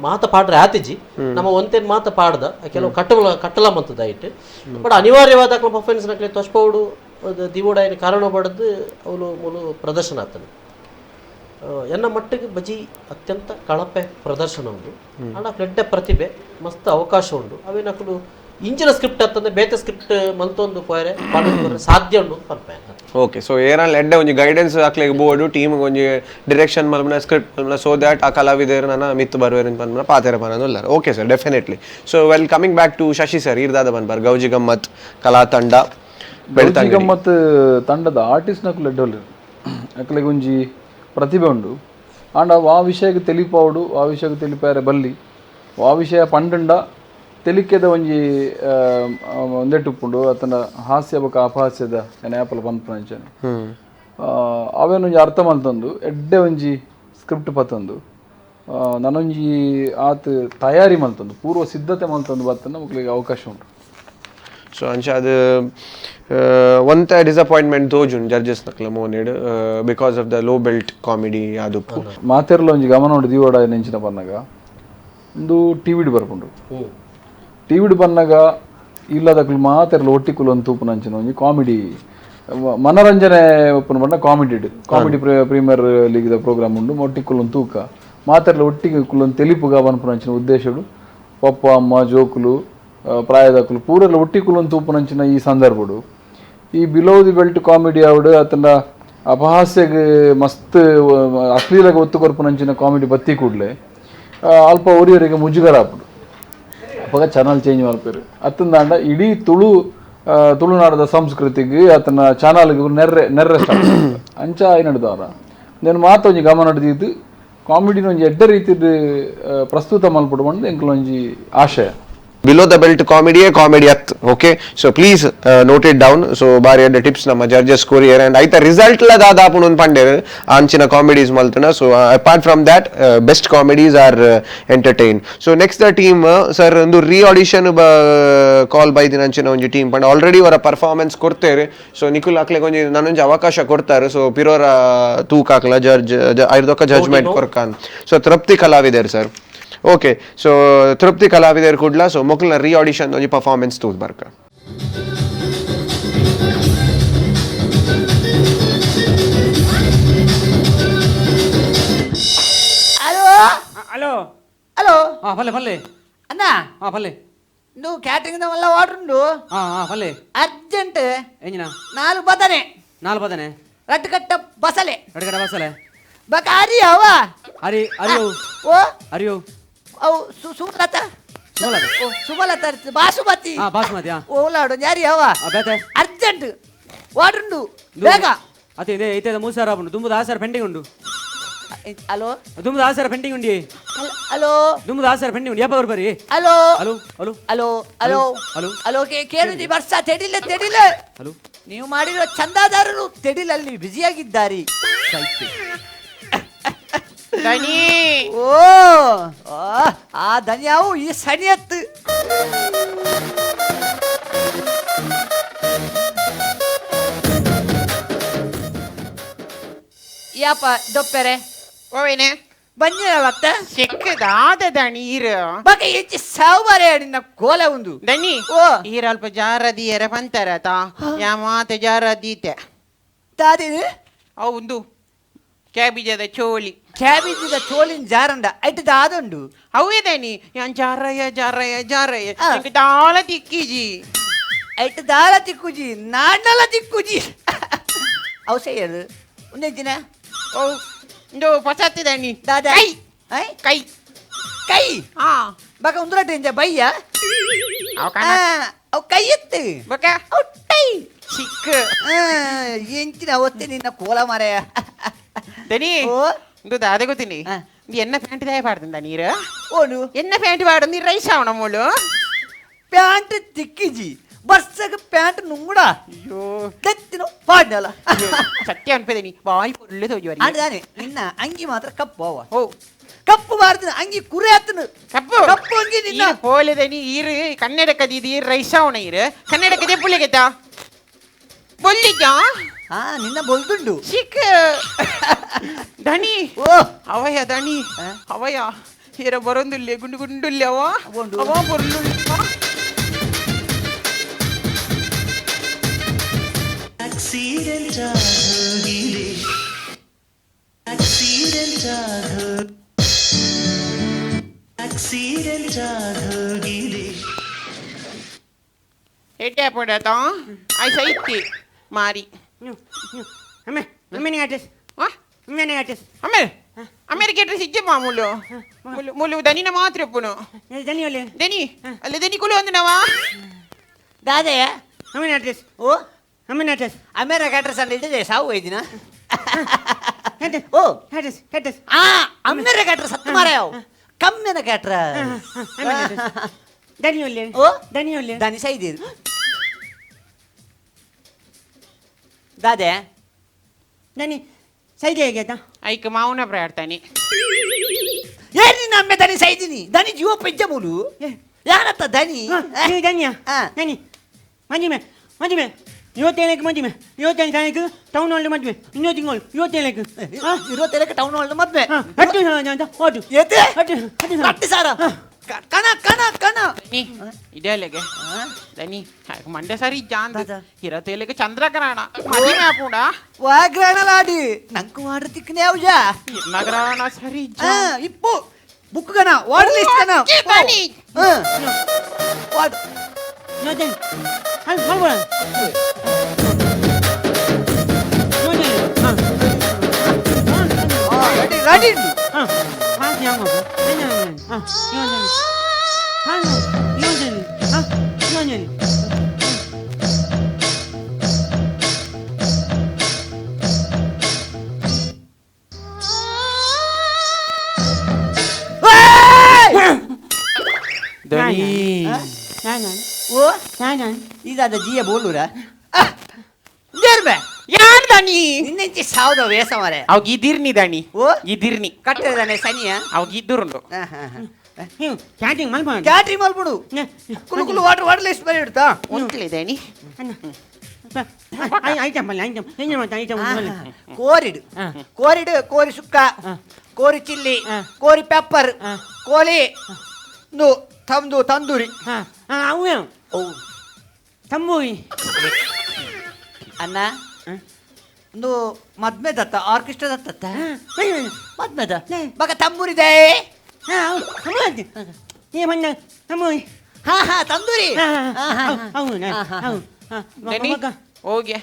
[SPEAKER 3] ಮಾತ ಪಾಡ್ರೆ ಆತಿಜ್ಜಿ, ನಮ್ಮ ಒಂತೇನು ಮಾತ ಪಾಡ್ದ ಕೆಲವು ಕಟ್ಟಲ ಕಟ್ಟಲ ಮಂತದ ಐಟ್. ಬಟ್ ಅನಿವಾರ್ಯವಾದ ಅಕ್ಲ ಪರ್ಫಾರ್ಮೆನ್ಸ್ ನಕ್ಲೆ ತೊಸ್ಪೌಡು ದಿವೋಡಾಯಿನ ಕಾರಣ ಪಡೆದು ಅವಳು ಮೂಲು ಪ್ರದರ್ಶನ ಆತನು. ಎನ್ನ ಮಟ್ಟಿಗೆ ಬಜಿ ಅತ್ಯಂತ ಕಳಪೆ ಪ್ರದರ್ಶನ ಉಂಡು. ಆಂಡ ಎಡ್ಡೆ ಪ್ರತಿಭೆ ಮಸ್ತ್ ಅವಕಾಶ ಉಂಡು. ಅವೇನಕುಲು ಇಂಚಿನ ಸ್ಕ್ರಿಪ್ಟ್ ಅತ್ತಂದ್ರೆ ಬೇತೆ ಸ್ಕ್ರಿಪ್ಟ್ ಮಲ್ತೊಂದು ಪೋಯರೆ ಸಾಧ್ಯ ಉಂಡು ಪನ್ಪೆ.
[SPEAKER 1] ಓಕೆ, ಸೊ ಏನಾಲ್ ಎಡ್ಡೆ ಒಂಜಿ ಗೈಡೆನ್ಸ್ ಅಕ್ಲೆಗ್ ಬೋರ್ಡು ಟೀಮ್ ಒಂಜಿ ಡಿರೆಕ್ಷನ್ ಮಲ್ಪುನ ಸ್ಕ್ರಿಪ್ಟ್ ಮಲ್ಪುನ ಸೊ that ಆ ಕಲಾವಿದರು ನನ್ನ ಮಿತ್ತು ಬರುವೆರ್ ಪನ್ಪುನ ಪಾತೆರ ಪನೊಂದು ಉಲ್ಲಾರ್. Okay sir, definitely. So well coming back to Shashi sir, ಈರ್ದಾದ ಪನ್ಪಾರ್ ಗೌಜಿ ಗಮ್ಮತ್ ಕಲಾ ತಂಡ?
[SPEAKER 2] ಗೌಜಿ ಗಮ್ಮತ್ ತಂಡದ ಆರ್ಟಿಸ್ಟ್ ನಕುಲು ಎಡ್ಡೆ ಅಕ್ಲೆಗ್ ಒಂಜಿ ಪ್ರತಿಭೆ ಉಂಡು. ಆಂಡ ಆ ವಿಷಯಕ್ಕೆ ತೆಲಿಪಾವಡು, ಆ ವಿಷಯಕ್ಕೆ ತೆಲಿಪಾರೆ ಬಲ್ಲಿ, ಆ ವಿಷಯ ಪಂಡಂಡ ತೆಲಿಕೆದ ಒಂಜಿ ಒಂದೆಟ್ಟುಪ್ಪುಂಡು ಅತನ ಹಾಸ್ಯ ಬೊಕ ಅಪಹಾಸ್ಯದ ಏಪಲ ಪನ್ಪುನಂಚನೆ ಅವೇನೊಂಜಿ ಅರ್ಥ ಮಲ್ತೊಂದು ಎಡ್ಡೆ ಒಂಜಿ ಸ್ಕ್ರಿಪ್ಟ್ ಪತ್ತೊಂದು ನನೊಂಜಿ ಆತ್ ತಯಾರಿ ಮಲ್ತೊಂದು ಪೂರ್ವ ಸಿದ್ಧತೆ ಮಲ್ತೊಂದು ಬತ್ತನ ಮಕ್ಕಳಿಗೆ ಅವಕಾಶ ಉಂಟು.
[SPEAKER 1] ಸೊ ಅಂಚ ಅದು ಒಂತ ಡಿಸಪಾಯಿಂಟ್ಮೆಂಟ್ ತೋಜುಂಡು judges ನಕ್ಲ ಮೋನೆಡ್ because of the low belt comedy ಆದುಪ್ಪು.
[SPEAKER 2] ಮಾತೆರ್ಲ ಒಂಜಿ ಗಮನ ಉಂಡು ದೀವಡ ನೆಂಚಿನ ಪನ್ನಗ ಒಂದು ಟಿವಿಡ್ ಬರ್ಪುಂಡು. ಟಿವಿಡ್ ಬನ್ನಗ ಇಲ್ಲದಕ್ಲು ಮಾತೆರ್ಲ ಒಟ್ಟಿಕುಲು ಒಂದು ತೂಪುನಂಚಿನ ಒಂಜಿ ಕಾಮಿಡಿ ಮನರಂಜನೆ ಉಪ್ಪುನ ಬಣ್ಣ comedy comedy premier ಲೀಗ್ದ program ಉಂಡು. ಒಟ್ಟಿಕುಲು ಒಂದು ತೂಕ ಮಾತೆರ್ಲ ಒಟ್ಟಿಗೆ ಕುಲೊಂದು ತೆಲಿಪುಗ ಪನ್ಪುನಂಚಿನ ಉದ್ದೇಶಡು ಪಪ್ಪ ಅಮ್ಮ ಜೋಕುಲು ಪ್ರಾಯದಕುಲು ಪೂರೆಲ್ಲ ಒಟ್ಟಿಕುಲೊಂದು ತೂಪುನಂಚಿನ ಈ ಸಂದರ್ಭಡು ಈ below the belt comedy ಆವಡು ಅತನ ಅಪಹಾಸ್ಯಗ್ ಮಸ್ತ್ ಅಶ್ಲೀಲಗೆ ಒತ್ತು ಕೊರ್ಪುನಂಚಿನ ಕಾಮಿಡಿ ಬತ್ತಿ ಕೂಡಲೇ ಅಲ್ಪ ಒರಿಯರಿಗೆ ಮುಜುಗರ ಆಪುಂಡು. ಅಪಗ ಚಾನಲ್ ಚೇಂಜ್ ಮಲ್ಪೆರು ಅತ್ತಂದಾಂಡ ಇಡೀ ತುಳು ತುಳುನಾಡದ ಸಂಸ್ಕೃತಿಗೆ ಆತನ ಚಾನಲ್ಗೆ ನೆರ್ರೆ ನೆರ್ರೆ ಸ್ಟಾರ್ಟ್ ಅಂಚ ಆಯ್ನಡ್ದವರ నేను ಮಾತ ಒಂಜಿ ಗಮನ ಹಿಡಿದಿದ್ದು ಕಾಮಿಡಿನ ಒಂಜಿ ಎಡ್ಡೆ ರೀತಿದ ಪ್ರಸ್ತುತ ಮಲ್ಪೊಡು ಪಂದ್ ಎಂಕುಲು ಒಂಜಿ ಆಶಯ.
[SPEAKER 1] Below the belt ಕಾಮಿಡಿಯೇ comedy ಅತ್. Okay, so please note it down. So ಬಾರಿ ಎಡ್ಡೆ ಟಿಪ್ಸ್ ನಮ್ಮ judges courier and ಐತ ರಿಸಲ್ಟ್ ಲ ದಾದಾಪುಂಡು ಅಂದ್ ಪಂಡೆರ್ ಅಂಚಿನ comedies ಮಲ್ತುನ. So apart from that best comedies are entertain. So next the team sir ಒಂದು ರೀ ಆಡಿಷನ್ ಕಾಲ್ ಬೈದಿನ ಅಂಚಿನ ಒಂಜಿ ಟೀಮ್ ಪಂಡ ಆಲ್ರೆಡಿ ಅವರ ಪರ್ಫಾರ್ಮೆನ್ಸ್ ಕೊಡ್ತೇವೆ. ಸೊ ನಿಕುಲ್ ಅಕ್ಲೆಗ್ ಒಂಜಿ ನನೊಂಜಿ ಅವಕಾಶ ಕೊಡ್ತಾರೆ. ಸೊ ಪಿರೋರ ತೂಕ ಹಾಕ್ಲ ಜಡ್ಜ್ ಐರ್ದೊಕ್ಕ ಜಡ್ಜ್ಮೆಂಟ್ ಕೊರ್ಕಾನ್. ಸೊ ತೃಪ್ತಿ ಕಲಾವಿದರ್ sir. Okay, so ತೃಪ್ತಿ ಕಲಾವಿದರ್ ಕುಡ್ಲ. ಸೊ ಮೊಕ್ಲ್ನ ರೀ ಆಡಿಷನ್ ಒಂಜಿ ಪರ್ಫಾರ್ಮೆನ್ಸ್ ತೂದ್ ಬರ್ಕ.
[SPEAKER 7] Hello
[SPEAKER 4] hello
[SPEAKER 7] hello
[SPEAKER 4] ಪಲ್ಲೆ ಪಲ್ಲೆ
[SPEAKER 7] ಅಣ್ಣ
[SPEAKER 4] ಪಲ್ಲೆ
[SPEAKER 7] నువ్వు క్యాటరింగ్ వల్ల వాటర్ ఉండు
[SPEAKER 4] ಪಲ್ಲೆ
[SPEAKER 7] ಅರ್ಜೆಂಟ್
[SPEAKER 4] ಎಂಜಿನ
[SPEAKER 7] ನಾಲ್ಕು ಬದನೆ
[SPEAKER 4] ನಾಲ್ಕು ಬದನೆ
[SPEAKER 7] ರಟ್ಟು ಕಟ್ಟ ಬಸಲೆ
[SPEAKER 4] ರಟ್ಟು ಕಟ್ಟ ಬಸಲೆ
[SPEAKER 7] ಬಕ ಅರಿ ಅವ
[SPEAKER 4] ಅರೆ ಅರಿಯೋ
[SPEAKER 7] ಓ
[SPEAKER 4] ಅರಿಯೋ
[SPEAKER 7] ಅವು ಸುಮಲತಾ
[SPEAKER 4] ಸುಮಲತಾ
[SPEAKER 7] ಸುಮಲತಾ ಬಾಸುಮತಿ
[SPEAKER 4] ಹಾ ಬಾಸುಮತಿ ಹಾ
[SPEAKER 7] ಓಲಾಡು ಯಾರಿ ಅವ
[SPEAKER 4] ಬೇತೆ
[SPEAKER 7] ಅರ್ಜೆಂಟ್ ವಾಟರ್ ಬೇಗ
[SPEAKER 4] ಅದೇ ಇದೆ ಇತ್ತೆ 3,000 ಆಪುಂಡು ದುಂಬುದ 6,000 ಪೆಂಡಿಂಗ್ ಉಂಡು
[SPEAKER 7] ಹಲೋ
[SPEAKER 4] ದುಂಬುದ 6,000 ಪೆಂಡಿಂಗ್ ಉಂಡಿ
[SPEAKER 7] ಹಲೋ
[SPEAKER 4] ದುಂಬುದ 6,000 ಪೆಂಡಿಂಗ್ ಉಂಡು ಯಾಪ ಬರ್ಬರಿ
[SPEAKER 7] hello
[SPEAKER 4] hello hello
[SPEAKER 7] hello hello
[SPEAKER 4] hello
[SPEAKER 7] hello ಕೇಳುದಿ ವರ್ಷ ತೆಡಿಲ್ಲ ತೆಡಿಲ್ಲ
[SPEAKER 4] ಹಲೋ
[SPEAKER 7] ನೀವು ಮಾಡಿರೋ ಚಂದಾದಾರರು ತೆಡಿಲಲ್ಲಿ ಬ್ಯುಸಿಯಾಗಿದ್ದಾರೆ
[SPEAKER 6] ದನಿ
[SPEAKER 7] ಓ ಆ ದನಿಯಾವು ಈ ಸನಿಯತ್ತು ಯಾಪ ದೊಪ್ಪೆರೆ
[SPEAKER 6] ಓವೇನೆ
[SPEAKER 7] ಬಂಜಿನವತ್ತ
[SPEAKER 6] ಸಿಕ್ಕದಾದ ದಣಿ ಈರು
[SPEAKER 7] ಬಗೆ ಹೆಚ್ಚಿ ಸಾವು ನಿನ್ನ ಕೋಲ ಒಂದು
[SPEAKER 6] ದನಿ
[SPEAKER 7] ಓ
[SPEAKER 6] ಈರ ಅಲ್ಪ ಜಾರದೀಯರ ಪಂತರತ ಯಾ ಮಾತೆ ಜಾರದೀತೆ
[SPEAKER 7] ತಾದಿನ
[SPEAKER 6] ಅವು ಕ್ಯಾಬಿಜದ ಚೋಳಿ
[SPEAKER 7] ಕ್ಯಾಬಿಜದ ಚೋಳಿನ ಜಾರಂಡ ಐಟ್ ದಾದುಂಡು
[SPEAKER 6] ಅವೇ ದನಿ ಯಾನ್ ಜಾರಯ್ಯ ಜಾರಯ್ಯ ಜಾರಯ್ಯ ಎಂಕ್ ದಾಲ ತಿಕ್ಕಿಜಿ
[SPEAKER 7] ಐಟ್ ದಾಲ ತಿಕ್ಕುಜಿ ನಾಡಲ ತಿಕ್ಕುಜಿ ಅವು ಸೇಯದು ಒಂದೇ
[SPEAKER 6] ಓ ಇಂದು ಪಸತ್ತಿ ದನಿ
[SPEAKER 7] ದಾದಾ
[SPEAKER 6] ಕೈ
[SPEAKER 7] I
[SPEAKER 6] ಕೈ
[SPEAKER 7] ಕೈ
[SPEAKER 6] ಹಾ
[SPEAKER 7] ಬಕ ಉಂದುರಟೆ ಇಂಜ ಬಯ್ಯ ಅವು ಕೈ ಎತ್ತು
[SPEAKER 6] ಬಕ
[SPEAKER 7] ಅವು ಟೈ
[SPEAKER 6] ಚಿಕ್ಕ
[SPEAKER 7] ಎಂಚಿನ ಅವತ್ತೆ ನಿನ್ನ ಕೋಲ ಮಾರಾಯ
[SPEAKER 6] ದನಿ
[SPEAKER 7] ಓ
[SPEAKER 6] ಇಂದು ದಾದೆ ಗೊತ್ತೀನಿ ಎನ್ನ ಪ್ಯಾಂಟ್ ದಾಯ ಪಾಡ್ದ ನೀರು
[SPEAKER 7] ಓನು
[SPEAKER 6] ಎನ್ನ ಪ್ಯಾಂಟ್ ಪಾಡು ನೀರು ರೈಸ್ ಅವಣ ಮೂಲು
[SPEAKER 7] ಪ್ಯಾಂಟ್ ತಿಕ್ಕಿಜಿ ಬರ್ಸಗ ಪ್ಯಾಂಟ್ ನುಂಗುಡ
[SPEAKER 6] ಅಯ್ಯೋ
[SPEAKER 7] ತೆತ್ತಿನ ಪಾಡ್ನಲ್ಲ
[SPEAKER 6] ಸತ್ಯ ಅನ್ಪದನಿ ಬಾಯಿ ಪೊಳ್ಳು ತೋಜುವರಿ
[SPEAKER 7] ಅಂದಾನೆ ನಿನ್ನ ಅಂಗಿ ಮಾತ್ರ ಕಪ್ಪು ಅವ
[SPEAKER 6] ಓ
[SPEAKER 7] ಕಪ್ಪು ಬಾರ್ದಿನ ಅಂಗಿ ಕುರಿ ಆತನು
[SPEAKER 6] ಕಪ್ಪು
[SPEAKER 7] ಕಪ್ಪು ಅಂಗಿ ನಿನ್ನ
[SPEAKER 6] ಪೋಲೆದನಿ ಈರು ಕನ್ನಡಕದಿ ಇದು ಈರು ರೈಸ್ ಅವಣ ಈರು ಕನ್ನಡಕದೆ ಪುಳ್ಳಿಗೆತ್ತ ಬೊಲ್ಲಿಗ
[SPEAKER 7] ಹಾ ನಿನ್ನ ಬೊಲ್ದುಂಡು
[SPEAKER 6] ಚಿಕ್ಕ ದಣಿ
[SPEAKER 7] ಓ
[SPEAKER 6] ಅವಯ ದಣಿ ಅವಯ ಈರ ಬರೊಂದುಲ್ಲೆ ಗುಂಡು ಗುಂಡುಲ್ಲೆ ಅವ ಅವ ಬೊರ್ಲುಲ್ಲೆ
[SPEAKER 10] ಆಕ್ಸಿಡೆಂಟ್ ಆಗೋಗಿದೆ ಆಕ್ಸಿಡೆಂಟ್ ಆಗೋ ಆಕ್ಸಿಡೆಂಟ್ ಆಗೋಗಿದೆ
[SPEAKER 6] ಎಟ್ಟೆ ಪಡತ ಆಯ್ಸ ಇತ್ತಿ ಮಾರಿ
[SPEAKER 4] ಅಮ್ಮೆ ಅಮ್ಮೆನೆ ಅಡ್ರೆಸ್ ಅಮ್ಮೆನೆ ಅಡ್ರೆಸ್
[SPEAKER 6] ಆಮೇಲೆ ಅಮೇರಿಕ ಅಡ್ರೆಸ್ ಇಜ್ಜೆ ಮಾಮೂಲು ಮುಲು ಮುಲು ದನಿನ ಮಾತ್ರ ಪುನು
[SPEAKER 4] ದನಿ ಒಳ್ಳೆ
[SPEAKER 6] ದನಿ ಅಲ್ಲ ದನಿ ಕುಲು ಒಂದು ನಾವಾ
[SPEAKER 7] ದಾದೆಯ
[SPEAKER 4] ಅಮ್ಮೆನೆ ಅಡ್ರೆಸ್
[SPEAKER 7] ಓ
[SPEAKER 4] ಅಮ್ಮೆನೆ address
[SPEAKER 7] America address ಅಂತ ಇಟ್ಟಿದೆ ಸಾವು ಒಯ್ದಿನ ಓ
[SPEAKER 4] ಅಡ್ರೆಸ್ ಅಡ್ರೆಸ್
[SPEAKER 7] ಆ ಅಮೇರಿಕ ಅಡ್ರೆಸ್ ಹತ್ತು ಮಾರಾಯವ್ ಕಮ್ಮೆನ ಅಡ್ರೆಸ್
[SPEAKER 4] ದನಿ ಒಳ್ಳೆ
[SPEAKER 7] ಓ
[SPEAKER 4] ದನಿ ಒಳ್ಳೆ
[SPEAKER 7] ದನಿ ಸೈದಿರು ದಾದೆ
[SPEAKER 4] ದನಿ ಸೈದೆ ಹೇಗೆ
[SPEAKER 6] ಐಕ್ ಮಾವನ ಪ್ರಾಡ್ತಾನೆ
[SPEAKER 7] ಏನ್ ನಿನ್ನ ಅಮ್ಮೆ ದನಿ ಸೈದಿನಿ ದನಿ ಜೀವ ಪೆಜ್ಜ ಮೂಲು ಯಾರತ್ತ ದನಿ
[SPEAKER 4] ನೀವು ದನಿಯಾ ದನಿ ಮಂಜಿಮೆ ಮಂಜಿಮೆ 27ಕ್ಕೆ ಮದುವೆ 27 ತಾರೀಕು ಟೌನ್ ಹಾಲ್ ಮದುವೆ ಇನ್ನೂ ತಿಂಗಳು 27ಕ್ಕೆ
[SPEAKER 7] 27ಕ್ಕೆ ಟೌನ್ ಹಾಲ್ ಮದುವೆ
[SPEAKER 4] 10,000 ಓಟು
[SPEAKER 7] ಏತೆ
[SPEAKER 4] 10,000
[SPEAKER 7] ಕಣ ಕಣ ಕಣ
[SPEAKER 6] ಇದೇ ಅಲ್ಲಿಗೆ ದನಿ ಮಂಡ್ಯ ಸರಿ ಜಾಂದ ಇರತ್ತೇಳಿಗೆ ಚಂದ್ರಗ್ರಹಣ ಮದುವೆ ಆಪುಂಡ
[SPEAKER 7] ವಾಗ್ರಹಣ ಲಾಡಿ ನಂಕು ವಾಡ್ರ ತಿಕ್ಕನೆ ಯಾವ್ಜಾ
[SPEAKER 6] ನಗರಣ ಸರಿ
[SPEAKER 7] ಇಪ್ಪು ಬುಕ್ ಗಣ ವಾರ್ಡ್ ಲಿಸ್ಟ್ ಗಣ ವಾರ್ಡ್ ready ಓ ಇದಾದ ಜಿಯ ಬೋಲೂರ
[SPEAKER 6] ಯಾರ್ ದಣಿ
[SPEAKER 7] ನಿನ್ನೆಂಚಿ ಸಾವ್ದ ವೇಸ ಮಾರೆ
[SPEAKER 6] ಅವಾಗ ಇದಿರ್ನಿ ದಣಿ
[SPEAKER 7] ಓ
[SPEAKER 6] ಇದಿರ್ನಿ
[SPEAKER 7] ಕಟ್ಟದಾನೆ ಸನಿಯ
[SPEAKER 6] ಅವಾಗ ಇದ್ದುರುಂಡು
[SPEAKER 4] ಕ್ಯಾಟಿಂಗ್ ಮಲ್ಪು
[SPEAKER 7] ಕ್ಯಾಟ್ರಿಂಗ್ ಮಲ್ಪುಡು ಕುಲು ಕುಲು water water list ಬರಿ ಇಡ್ತಾ
[SPEAKER 6] ಒಂಟ್ಲಿ ದಣಿ
[SPEAKER 4] ಐಟಮ್ ಅಲ್ಲ ಐಟಮ್ ಎಂಜ ಮಾತ ಐಟಮ್
[SPEAKER 7] ಕೋರಿಡು ಕೋರಿಡು ಕೋರಿ ಸುಕ್ಕ ಕೋರಿ ಚಿಲ್ಲಿ ಕೋರಿ ಪೆಪ್ಪರ್ ಕೋಳಿ ತಂದು ತಂದೂರಿ
[SPEAKER 4] ಅವು ತಂಬೂರಿ
[SPEAKER 7] ಅಣ್ಣ ಒಂದು ಮದ್ಮೆ ದತ್ತ ಆರ್ಕೆಸ್ಟ್ರಾ ದತ್ತ ಮದ್ಮೆದ ಬಗ ತಂಬೂರಿದೆ
[SPEAKER 4] ತಂಬೂರಿ
[SPEAKER 7] ಹಾ ಹಾ ತಂದೂರಿ
[SPEAKER 6] ಹೋಗಿ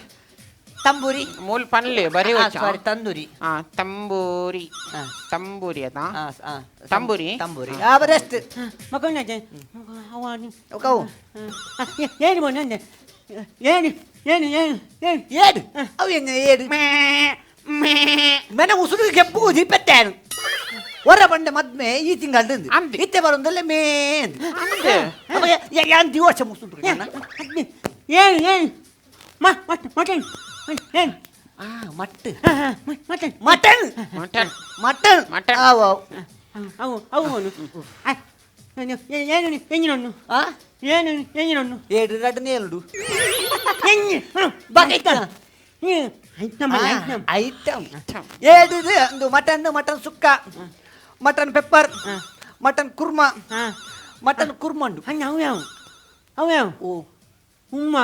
[SPEAKER 7] ತಂಬೂರಿ
[SPEAKER 6] ಮೂಲ್ ಪನ್ಲೆ ಬರಿ
[SPEAKER 7] ಸಾರಿ ತಂದೂರಿ
[SPEAKER 6] ತಂಬೂರಿ ತಂಬೂರಿ ಅದ ತಂಬೂರಿ
[SPEAKER 7] ತಂಬೂರಿ ಆ ಬರೆಸ್ಟ್
[SPEAKER 4] ಮಕ್ಕಳನ್ನ ಏನು ಬಂದೆ ಏನು ಏನು ಏನು ಏನು
[SPEAKER 7] ಏಡು ಅವು ಹೆಂಗ ಏಡು ಮನೆ ಉಸುರು ಕೆಂಪು ದೀಪತ್ತೇನು ಹೊರ ಬಂಡೆ ಮದ್ಮೆ ಈ ತಿಂಗಳದ್ದು ಇತ್ತೆ ಬರೋದಲ್ಲ ಮೇನ್ ಯಾನ್ ದಿವಸ ಮುಸುಂಟು
[SPEAKER 4] ಏನು ಏನು ಮಟನ್ ಏನು
[SPEAKER 7] Mattu
[SPEAKER 4] mutton
[SPEAKER 7] mutton
[SPEAKER 6] mutton
[SPEAKER 7] mutton
[SPEAKER 6] mutton
[SPEAKER 7] ಅವು
[SPEAKER 4] ಅವು ಅವು ಏನು ಎಂಜಿನೊಣ್ಣು ಏನು ಎಂಜಿನೊಣ್ಣು
[SPEAKER 7] ಏಡು ರಡ್ಡು ನೇಲ್ಡು
[SPEAKER 4] ಬಕೈತ
[SPEAKER 7] ಐಟಮ್ ಏಡು ಒಂದು mutton mutton sukka mutton pepper mutton kurma mutton ಕುರ್ಮಂಡು
[SPEAKER 4] ಅವು ಯಾವ ಅವು ಯಾವ
[SPEAKER 7] ಓ
[SPEAKER 4] ಉಮ್ಮ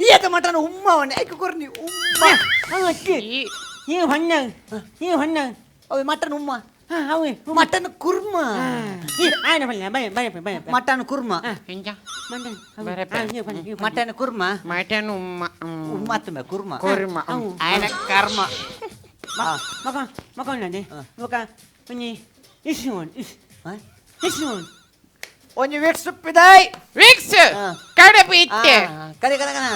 [SPEAKER 7] ಈತ ಮಟನ್ ಉಮ್ಮವನ್ನೇ ಐಕು ಕೊರ್ನಿ ಉಮ್ಮ
[SPEAKER 4] ಈ ಹೊಣ್ಣ ಈ ಹೊಣ್ಣ
[SPEAKER 7] ಅವೆ ಮಟನ್ ಉಮ್ಮ mutton korma mutton korma mutton korma
[SPEAKER 6] mutton ಉಮ್ಮ
[SPEAKER 7] ಉಮ್ಮತ್ತಮೆ ಕುರ್ಮ
[SPEAKER 6] ಕುರ್ಮ
[SPEAKER 7] ಆಯನ ಕರ್ಮ
[SPEAKER 4] ಮಗ ಮಗನದೆ ಮಗ ಒಂಜಿ ಇಸ್ನೋನ್ ಇಸ್ನೋನ್
[SPEAKER 7] ಒಂಜಿ ವಿಕ್ಸ್ ಪಿದಾಯ್
[SPEAKER 6] ವಿಕ್ಸ್ ಕಡಪು ಇತ್ತೆ
[SPEAKER 7] ಕರೆ ಕರೆ ಕರೆ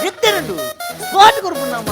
[SPEAKER 7] ಇತ್ತೆರಂಡು ಸ್ಪಾಟ್ ಕೊರ್ಪುನಮ್ಮ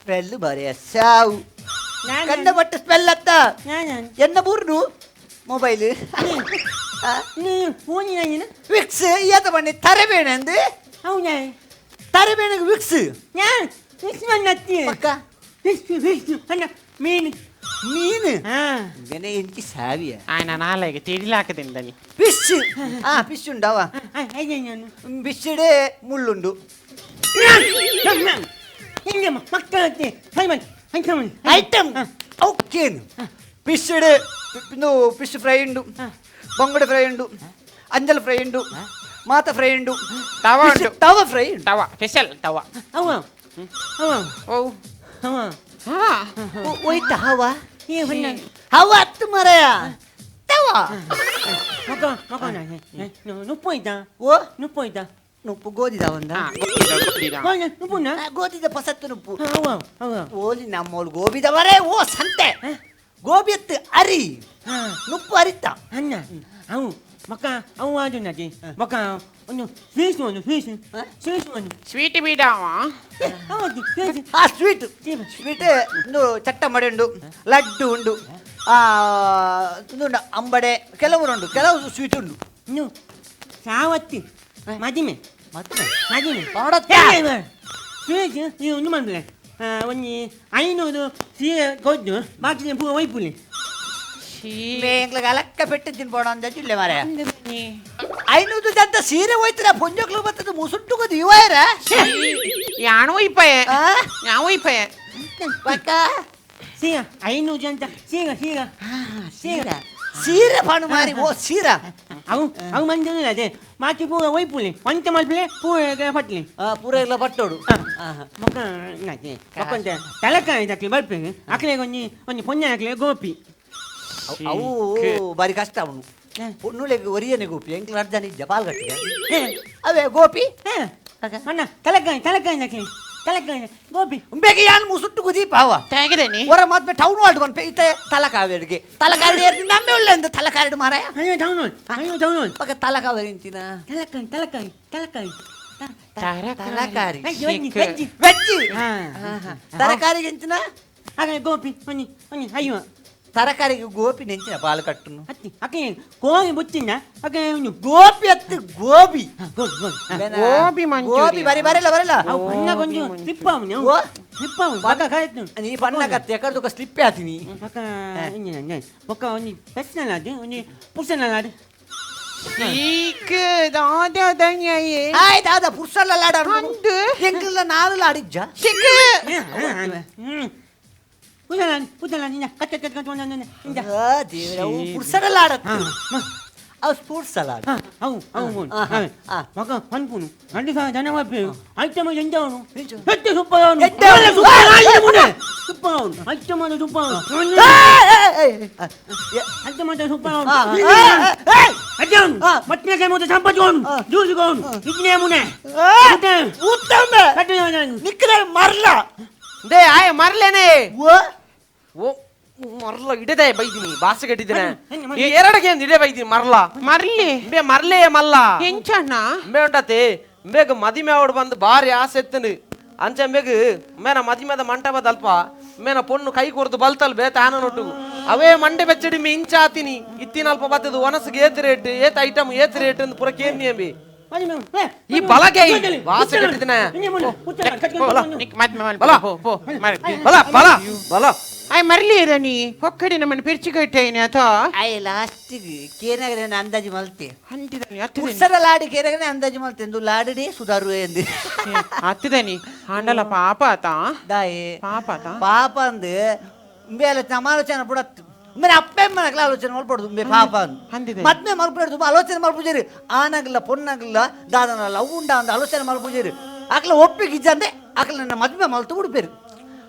[SPEAKER 7] ಸ್ಮೆಲ್ ಬರೆಯ ಸಾವು ಕಂಡ ಬಟ್ಟ ಸ್ಮೆಲ್ ಅತ್ತ ಎನ್ನ ಬೂರ್ನು ಮೊಬೈಲ್ ವಿಕ್ಸ್ ಈತ ಬನ್ನಿ ತರಬೇಣ ಅಂದು ತರಬೇಣ ವಿಕ್ಸ್ ಪಕ್ಕ
[SPEAKER 4] ಮೀನು
[SPEAKER 7] ಮೀನು എനിക്ക് സാവിയ
[SPEAKER 6] ಆಯ್ನ ನಾಳೆಗೆ ತಿರಿಲಾಕದಿಂದನಿ
[SPEAKER 7] ಫಿಶ್ ಆ ಫಿಶ್ ಉಂಡವ ಫಿಶ್ಡೆ ಮುಳ್ಳುಂಡು ಐಟಮ್ ಓಕೆ ಫಿಶ್ಡ್ ಫಿಶ್ ಫ್ರೈ ಉಂಡು ಬಂಗುಡೆ ಫ್ರೈ ಉಂಡು ಅಂಜಲ್ ಫ್ರೈ ಉಂಡು ಮಾತ ಫ್ರೈ ಉಂಡು
[SPEAKER 6] ತವ ಉಂಡು
[SPEAKER 7] ತವ ಫ್ರೈ
[SPEAKER 6] ತವ ಸ್ಪೆಷಲ್ ತವ
[SPEAKER 4] ಅವ ಅವ
[SPEAKER 6] ಓ
[SPEAKER 4] ಅವ
[SPEAKER 7] ಒಯ್ತ ಹವ ಹವ ಹತ್ತು ಮರೆಯ ತವ
[SPEAKER 4] ಮಗ ಮಗ ನುಪ್ಪು
[SPEAKER 7] ಓ
[SPEAKER 4] ನುಪ್ಪು
[SPEAKER 7] ನುಪ್ಪು ಗೋಧಿದ ಒಂದ ಗೋಧಿದ ಪಸತ್ತು ನುಪ್ಪು ಓಲಿ ನಮ್ಮೋಳು ಗೋಬಿದವರೇ ಓ ಸಂತೆ ಗೋಬಿ ಎತ್ತು ಅರಿ ನುಪ್ಪು ಅರಿತ
[SPEAKER 4] ಅಣ್ಣ ಅವು ಮಕ್ಕ ಅವು ಅದು ನದಿ ಮಕ್ಕ ಒಂದು ಸ್ವೀಟ್ ಒಂದು ಸ್ವೀಟ್ ಸ್ವೀಟ್ ಒಂದು
[SPEAKER 6] ಸ್ವೀಟ್ ಬೀಡಾವ
[SPEAKER 7] ಆ ಸ್ವೀಟ್ ಸ್ವೀಟ್ ಒಂದು ಚಟ್ಟಂಬಡೆ ಉಂಡು ಲಡ್ಡು ಉಂಡು ಅಂಬಡೆ ಕೆಲವರು ಉಂಡು ಕೆಲವು ಸ್ವೀಟ್ ಉಂಡು
[SPEAKER 4] ಇನ್ನು ಸಾವತ್ತಿ ಮದಿಮೆ
[SPEAKER 7] ಮದಿಮೆ
[SPEAKER 4] ಮದಿಮೆ ಸ್ವೀಟ್ ನೀವು ಒಂದು ಮಾಡ್ಲೆ ಒಂಜಿ 500 ಸೀರೆ ಕೊದ್ದು ಬಾಕಿ ಪೂರ ಒಯ್ಪುಲಿ
[SPEAKER 7] ಎಂಗ್ಲಿಗೆ ಅಲಕ್ಕ ಪೆಟ್ಟು ತಿನ್ಬೋಣ ಅಂತ ಜಿಲ್ಲೆ ಮಾರಾಯ 500 ಜಂತ ಸೀರೆ ಹೋಯ್ತರ ಪೊಂಜೋಕ್ಲು ಬರ್ತದೆ ಮುಸುಂಟುಗು ದಿವಾಯರ
[SPEAKER 6] ಯಾನು ಒಯ್ಪಯೆ ಯಾವ ಒಯ್ಪಯೆ
[SPEAKER 7] ಪಕ್ಕ
[SPEAKER 4] ಸೀರೆ 500 ಜಂತ ಸೀರೆ ಸೀರೆ ಸೀರೆ
[SPEAKER 7] ಸೀರೆ ಪಾಣು ಮಾರಿ ಓ ಸೀರಾ
[SPEAKER 4] ಅವು ಅವು ಮಂಜನ ಅದೇ ಮಾತಿ ಪೂರ ಒಯ್ಪುಲಿ ಒಂತೆ ಮಲ್ಪಲೆ ಪೂರ ಪಟ್ಲಿ
[SPEAKER 7] ಪೂರ ಎಲ್ಲ ಪಟ್ಟೋಡು
[SPEAKER 4] ಮೊಕ್ಕ ನಾಚೆ ಮೊಕ್ಕಂತ ತಲಕಾಯಿ ತಕ್ಲಿ ಬರ್ಪೇನೆ ಅಕ್ಲೆ ಒಂಜಿ ಒಂಜಿ ಪೊಂಜ ಅಕ್ಲೆ ಗೋಪಿ
[SPEAKER 7] ಅವು ಬಾರಿ ಕಷ್ಟ ಅವನು ಪೊನ್ನುಲೆಗ್ ಒರಿಯನೆ ಗೋಪಿ ಎಂಕ್ಲ ಅರ್ಜನ ಇಜ್ಜ ಪಾಲ್ ಕಟ್ಟಿಗೆ ಅವೇ ಗೋಪಿ
[SPEAKER 4] ಅಣ್ಣ ತಲಕಾಯಿ ತಲಕಾಯಿ ನಕ್ಲಿ ತಲಕಾಯಿ ಗೋಪಿ
[SPEAKER 7] ಬೇಗ ಯಾನ್ ಮುಸುಟ್ಟು ಕುದೀಪ ಅವ
[SPEAKER 6] ತೆಗೆದೇನಿ
[SPEAKER 7] ಹೊರ ಮಾತ್ಮೆ ಟೌನ್ ವಾಲ್ಡ್ ಬಂದು ಇತ್ತೆ ತಲಕಾವೇರಿಗೆ ತಲಕಾವೇರಿ ಏರ್ನಿ ನಮ್ಮೆ ಒಳ್ಳೆ ಅಂದ ತಲಕಾವೇರಿ ಮಾರಾಯ
[SPEAKER 4] ಅಯ್ಯೋ ಟೌನ್ ವಾಲ್ಡ್ ಅಯ್ಯೋ ಟೌನ್ ವಾಲ್ಡ್
[SPEAKER 7] ಪಕ್ಕ ತಲಕಾವೇರಿ ಇಂಚಿನ
[SPEAKER 4] ತಲಕಾಯಿ ತಲಕಾಯಿ ತಲಕಾಯಿ
[SPEAKER 7] ತರಕಾರಿ
[SPEAKER 4] ವೆಜ್ಜಿ
[SPEAKER 7] ವೆಜ್ಜಿ ತರಕಾರಿಗೆ ಇಂಚಿನ
[SPEAKER 4] ಹಾಗೆ ಗೋಪಿ ಒಂಜಿ ಒಂಜಿ ಅಯ್ಯೋ
[SPEAKER 7] ತರಕಾರಿಗೆ ಗೋಪಿ ನೆಂಚಿನ ಪಾಲು ಕಟ್ಟುನು
[SPEAKER 4] ಅಕ್ಕೆ ಗೋಬಿ ಬುಚ್ಚಿನ ಅಕ್ಕೆ
[SPEAKER 7] ಗೋಪಿ ಅತ್ತು ಗೋಬಿ
[SPEAKER 6] ಗೋಬಿ ಮಂಚೂರಿಯನ್.
[SPEAKER 7] ಗೋಬಿ ಬರಿ ಬರಲ್ಲ ಬರಲ್ಲ
[SPEAKER 4] ಅವು ಪನ್ನ ಕೊಂಚ ಸ್ಲಿಪ್ ಅವನು ಸ್ಲಿಪ್ ಅವನು ಬಕ್ಕ ಕಾಯ್ತು
[SPEAKER 7] ನೀ ಪನ್ನ ಕತ್ತೆ ಎಕಡ್ದೊಕ ಸ್ಲಿಪ್ ಆತೀನಿ
[SPEAKER 4] ಬಕ್ಕ ಬೊಕ್ಕ ಒಂಜಿ ಪೆಸ್ನಲಾದ್ ಒಂಜಿ ಪುರ್ಸನಲಾದ್
[SPEAKER 6] ಈಕ್ ದಾದ ದಂಗಾಯೆ
[SPEAKER 7] ಆಯ್ ದಾದ ಪುರ್ಸಲ್ಲ ಲಾಡ ಎಂಕಲ್ಲ ನಾಲ್ ಲಾಡಿಜ್ಜ
[SPEAKER 6] ಸಿಕ್
[SPEAKER 4] ಪುರ್ಸಲಾದ್ ಪುರ್ಸಲಾದ್ ಇಂದ ಕತ್ತೆ ಕತ್ತೆ ಕತ್ತೆ ಇಂದ
[SPEAKER 7] ದೇವರ ಅವು ಪುರ್ಸಲ ಲಾಡ ಅವು ಸ್ಪೋರ್ಟ್ಸ್ ಸಲಾಡ್
[SPEAKER 4] ಅವು ಅವು ಮಗ ಪನ್ಪುನು ನಡಿ ಸಹ ಜನ ವಾಪಿ ಐಟಮ್ ಎಂಜವನು ಹೆತ್ತೆ ಸೂಪರ್ ಅವನು ಸೂಪರ್ ಅವನು ಐಟಮ್ ಅದು ಸೂಪರ್ ಅವನು ಐಟಮ್ ಅದು ಸೂಪರ್ ಅವನು ಅಜ್ಜವನು ಮತ್ತೆ ಕೈ ಮುದ ಸಂಪತ್ಕೋನು ಜ್ಯೂಸ್ಗೋನು ಇಜ್ನೇ ಮುನೆ
[SPEAKER 7] ಉತ್ತಮ ನಿಕ್ಕದ ಮರ್ಲ
[SPEAKER 6] they ಆಯ ಮರ್ಲೇನೆ ಓ ಮರ್ಲ ಇಡದೆ ಬೈದಿನಿ ಬಾಸೆ ಕಟ್ಟಿದ್ದೇನೆ ಎರಡಕ್ಕೆ ಇಡೆ ಬೈದಿನಿ ಮರ್ಲ ಮರ್ಲಿ ಬೇ ಮರ್ಲೇ ಮಲ್ಲ ಎಂಚಣ್ಣ ಬೇ ಉಂಟತೆ ಬೇಗ ಮದಿಮೆ ಅವಡು ಬಂದು ಬಾರಿ ಆಸೆ ಎತ್ತನು ಅಂಚ ಬೇಗ ಮೇನ ಮದಿಮೆದ ಮಂಟಪದ ಅಲ್ಪ ಮೇನ ಪೊಣ್ಣು ಕೈ ಕೊರ್ದು ಬಲ್ತಲ್ ಬೇ ತಾನ ನೊಟ್ಟು ಅವೇ ಮಂಡೆ ಬೆಚ್ಚಡಿ ಮಿ ಇಂಚಾತಿನಿ ಇತ್ತಿನ ಅಲ್ಪ ಬತ್ತದು ಒನಸ್ಗೆ ಏತ್ ರೇಟ್ ಏತ್ ಐಟಮ್ ಏತ್ ರೇಟ್ ಅಂತ ಪೂರ ಕೇಂದ್ರಿ ಬಿ ಈ ಬಲಗೆ ವಾಸೆ ಕಟ್ಟಿದ್ದೇನೆ ಬಲ ಬಲ ಬಲ ಬಲ
[SPEAKER 11] ಆಯ್ ಮರ್ಲಿರ ನೀ ಹೊಕ್ಕಡಿ ನಮ್ಮನ್ನು ಪೆರ್ಚಿ ಕಟ್ಟೇನೆ ಅಥ
[SPEAKER 7] ಆಯ್ ಲಾಸ್ಟಿಗೆ ಕೇನಾಗರೆ ಅಂದಾಜು ಮಲ್ತೆ
[SPEAKER 11] ಅಂತಿದ್ದಾನೆ
[SPEAKER 7] ಪುರ್ಸರ ಲಾಡಿ ಕೇನಾಗರೆ ಅಂದಾಜು ಮಲ್ತೆ ಎಂದು ಲಾಡಿಡಿ ಸುಧಾರು ಎಂದು
[SPEAKER 11] ಅತ್ತಿದನಿ ಆಂಡಲ ಪಾಪ ಆತ
[SPEAKER 7] ದಾಯೆ
[SPEAKER 11] ಪಾಪ ಆತ
[SPEAKER 7] ಪಾಪ ಅಂದು ಉಂಬೆ ಆಲೋಚನೆ ಆಲೋಚನೆ ಬಿಡತ್ತು ಉಂಬೆ ಅಪ್ಪೆ ಅಮ್ಮನಕ್ಲ ಆಲೋಚನೆ ಮಲ್ಪಡ್ದು ಉಂಬೆ ಪಾಪ ಅಂದು ಮದ್ಮೆ ಮಲ್ಪಡ್ದು ಆಲೋಚನೆ ಮಲ್ಪುಜೇರಿ ಆನಾಗಲ್ಲ ಪೊನ್ನಾಗಲ್ಲ ದಾದನಲ್ಲ ಅವು ಉಂಡ ಅಂದ ಆಲೋಚನೆ ಮಲ್ಪುಜೇರಿ ಆಕಲ ಒಪ್ಪಿಗೆ ಇಜ್ಜಂದೆ ಆಕಲ ನನ್ನ ಮದ್ಮೆ ಮಲ್ತು ಉಡುಪೇರು